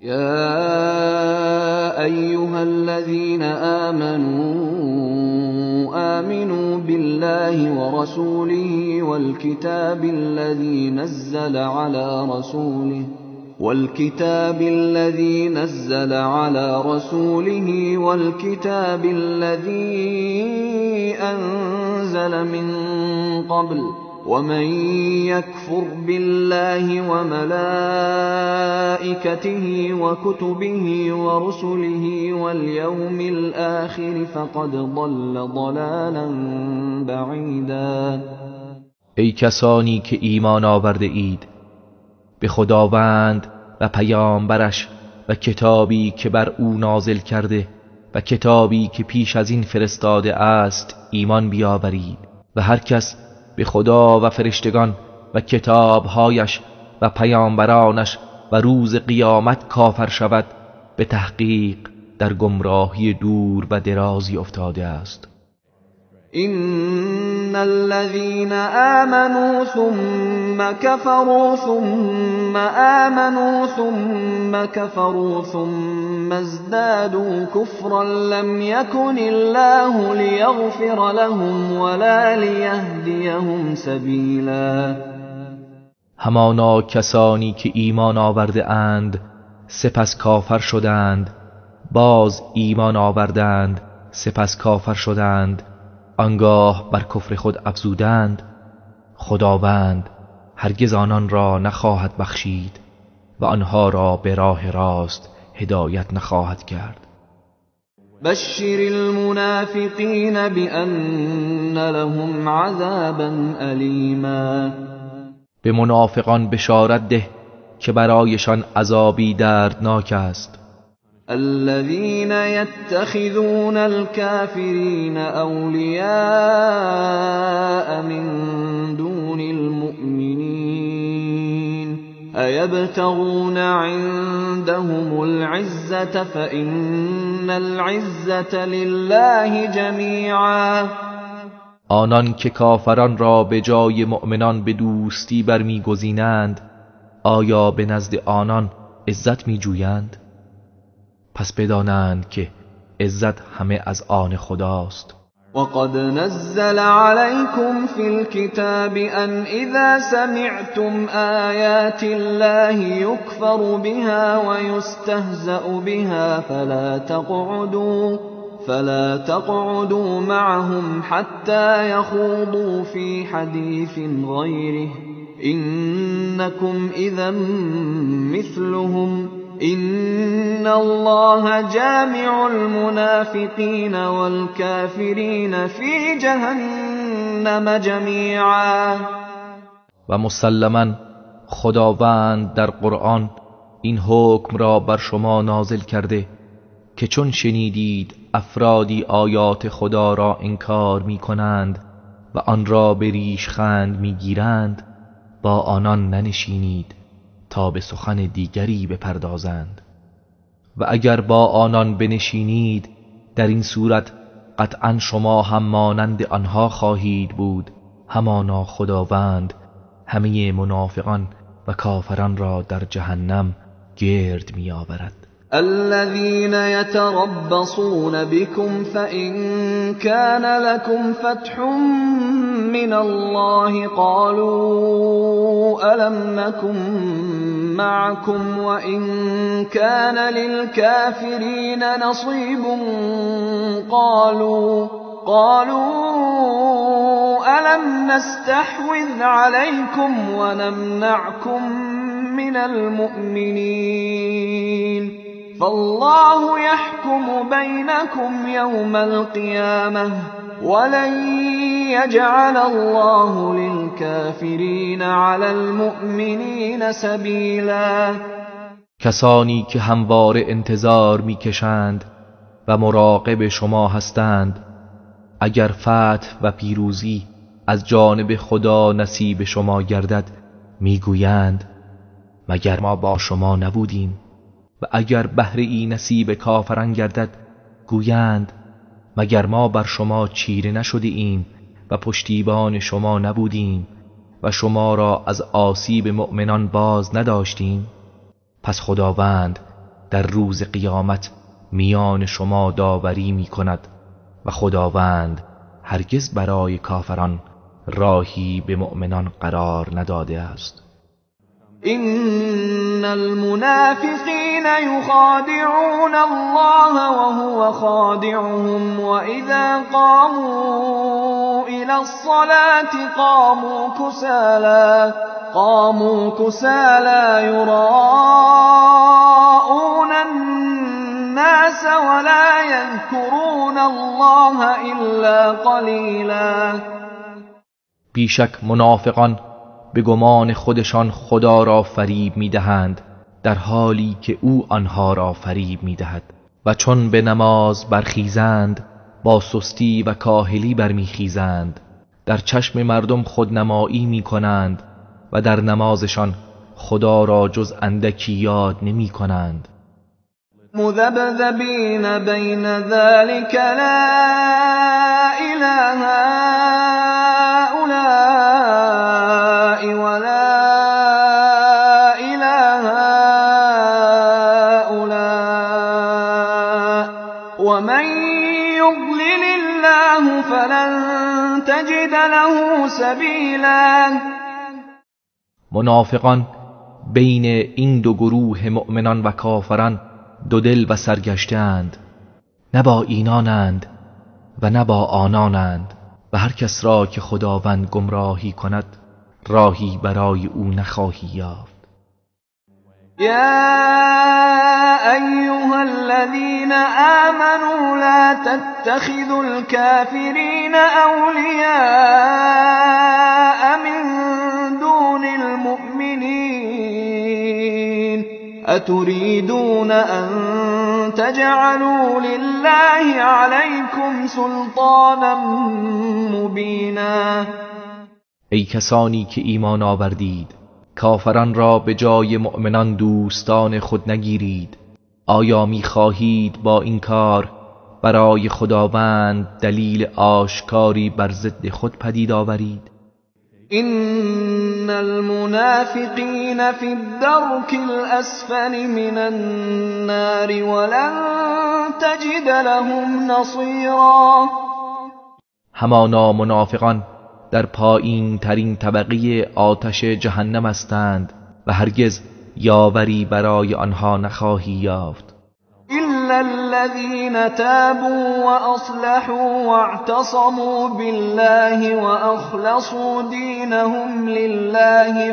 یا ایها الذین آمنوا آمنوا بالله ورسوله والكتاب الذي نزل على رسوله والكتاب الذي أنزل من قبل ومن يكفر بالله وملائكته وكتبه ورسله واليوم الآخر فقد ضل ضلالا بعیدا. ای کسانی که ایمان آورده اید، به خداوند و پیامبرش و کتابی که بر او نازل کرده و کتابی که پیش از این فرستاده است ایمان بیاورید. و هر کس به خدا و فرشتگان و کتابهایش و پیامبرانش و روز قیامت کافر شود، به تحقیق در گمراهی دور و درازی افتاده است. إن الذين آمنوا ثم كفروا ثم آمنوا ثم كفروا ثم ازدادوا كفرا لم يكن الله ليغفر لهم ولا ليهديهم سبيلا. همانا کسانی که ایمان آورده اند سپس کافر شدند، باز ایمان آوردند سپس کافر شدند، آنگاه بر کفر خود افزودند، خداوند هرگز آنان را نخواهد بخشید و آنها را به راه راست هدایت نخواهد کرد. بشر المنافقین بأن لهم عذابا الیما. به منافقان بشارت ده که برایشان عذابی دردناک است. الذين يتخذون الكافرين أولياء من دون المؤمنين أيبتغون عندهم العزة فإن العزة لله جميعا. آنان که کافران را به جای مؤمنان به دوستی برمیگزینند، آیا به نزد آنان عزت میجویند؟ پس بدانند که عزت همه از آن خداست. وقد نزل عليكم في الكتاب أن إذا سمعتم آيات الله يكفر بها ويستهزأ بها فلا تقعدوا معهم حتى يخوضوا في حديث غيره إنكم إذا مثلهم إن الله جامع المنافقين والكافرين في جهنم جميعا. و مسلما خداوند در قرآن این حکم را بر شما نازل کرده که چون شنیدید افرادی آیات خدا را انکار می کنند و آن را به ریشخند می گیرند، با آنان ننشینید تا به سخن دیگری بپردازند، و اگر با آنان بنشینید در این صورت قطعا شما هم مانند آنها خواهید بود. همانا خداوند همه منافقان و کافران را در جهنم گرد می آورد. الذين يتربصون بكم فإن كان لكم فتح من الله قالوا ألم نكن معكم وإن كان للكافرين نصيب قالوا ألم نستحوذ عليكم ونمنعكم من المؤمنين فالله يحكم بينكم يوم القيامة ولن يجعل الله للكافرين على المؤمنين سبیلا. کسانی که همواره انتظار میکشند و مراقب شما هستند، اگر فتح و پیروزی از جانب خدا نصیب شما گردد میگویند مگر ما با شما نبودیم، و اگر بهره ای نصیب کافران گردد گویند مگر ما بر شما چیره نشده ایم و پشتیبان شما نبودیم و شما را از آسیب مؤمنان باز نداشتیم. پس خداوند در روز قیامت میان شما داوری می کند و خداوند هرگز برای کافران راهی به مؤمنان قرار نداده است. إن المنافقين يخادعون الله وهو خادعهم وإذا قاموا إلى الصلاة قاموا كسالى يراءون الناس ولا يذكرون الله إلا قليلا. بیشک منافقان به گمان خودشان خدا را فریب می‌دهند در حالی که او آنها را فریب می‌دهد، و چون به نماز برخیزند با سستی و کاهلی برمیخیزند، در چشم مردم خودنمایی می‌کنند و در نمازشان خدا را جز اندکی یاد نمی‌کنند. مذبذبین بین ذلك لا إلى هؤلاء ولا إلى هؤلاء ومن يضلل الله فلن تجد له سبیلا. منافقان بین این دو گروه مؤمنان و کافران دو دل و سرگشته‌اند، نه با اینانند و نه با آنانند، و هر کس را که خداوند گمراهی کند راهی برای او نخواهی یافت. یا ایها الذین آمنوا لا تتخذوا الكافرین اولیاء من دون المؤمنین اتريدون ان تجعلوا لله عليكم سلطانا مبینا. ای کسانی که ایمان آوردید، کافران را به جای مؤمنان دوستان خود نگیرید. آیا می‌خواهید با این کار برای خداوند دلیل آشکاری بر ضد خود پدید آورید؟ إن المنافقین فی الدرک الأسفل من النار ولن تجد لهم نصیرا. همانا منافقان در پایین ترین طبقه آتش جهنم هستند و هرگز یاوری برای آنها نخواهی یافت. إلا الذين تابوا وأصلحوا واعتصموا بالله وأخلصوا دينهم لله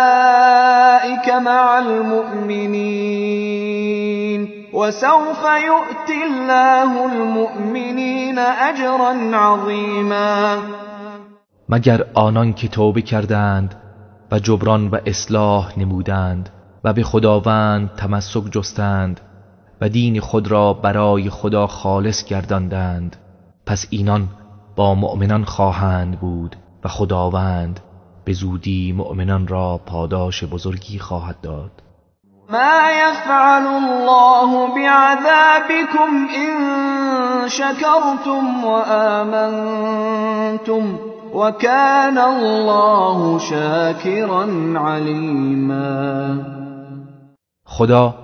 فأولئك مع المؤمنين وسوف يؤتي الله المؤمنين أجرا عظيما. مگر آنان که توبه کردند و جبران و اصلاح نمودند و به خداوند تمسک جستند و دین خود را برای خدا خالص گرداندند، پس اینان با مؤمنان خواهند بود و خداوند به زودی مؤمنان را پاداش بزرگی خواهد داد. ما يفعل الله بعذابكم إن شكرتم وآمنتم وكان الله شاکرا علیما. خدا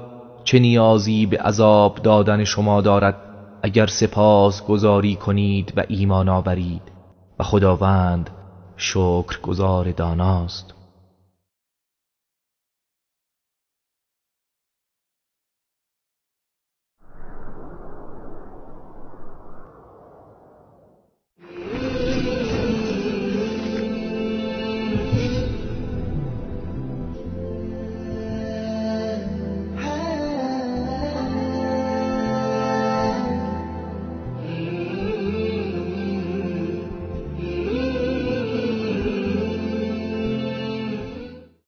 چه نیازی به عذاب دادن شما دارد اگر سپاس گزاری کنید و ایمان آورید، و خداوند شکرگزار داناست.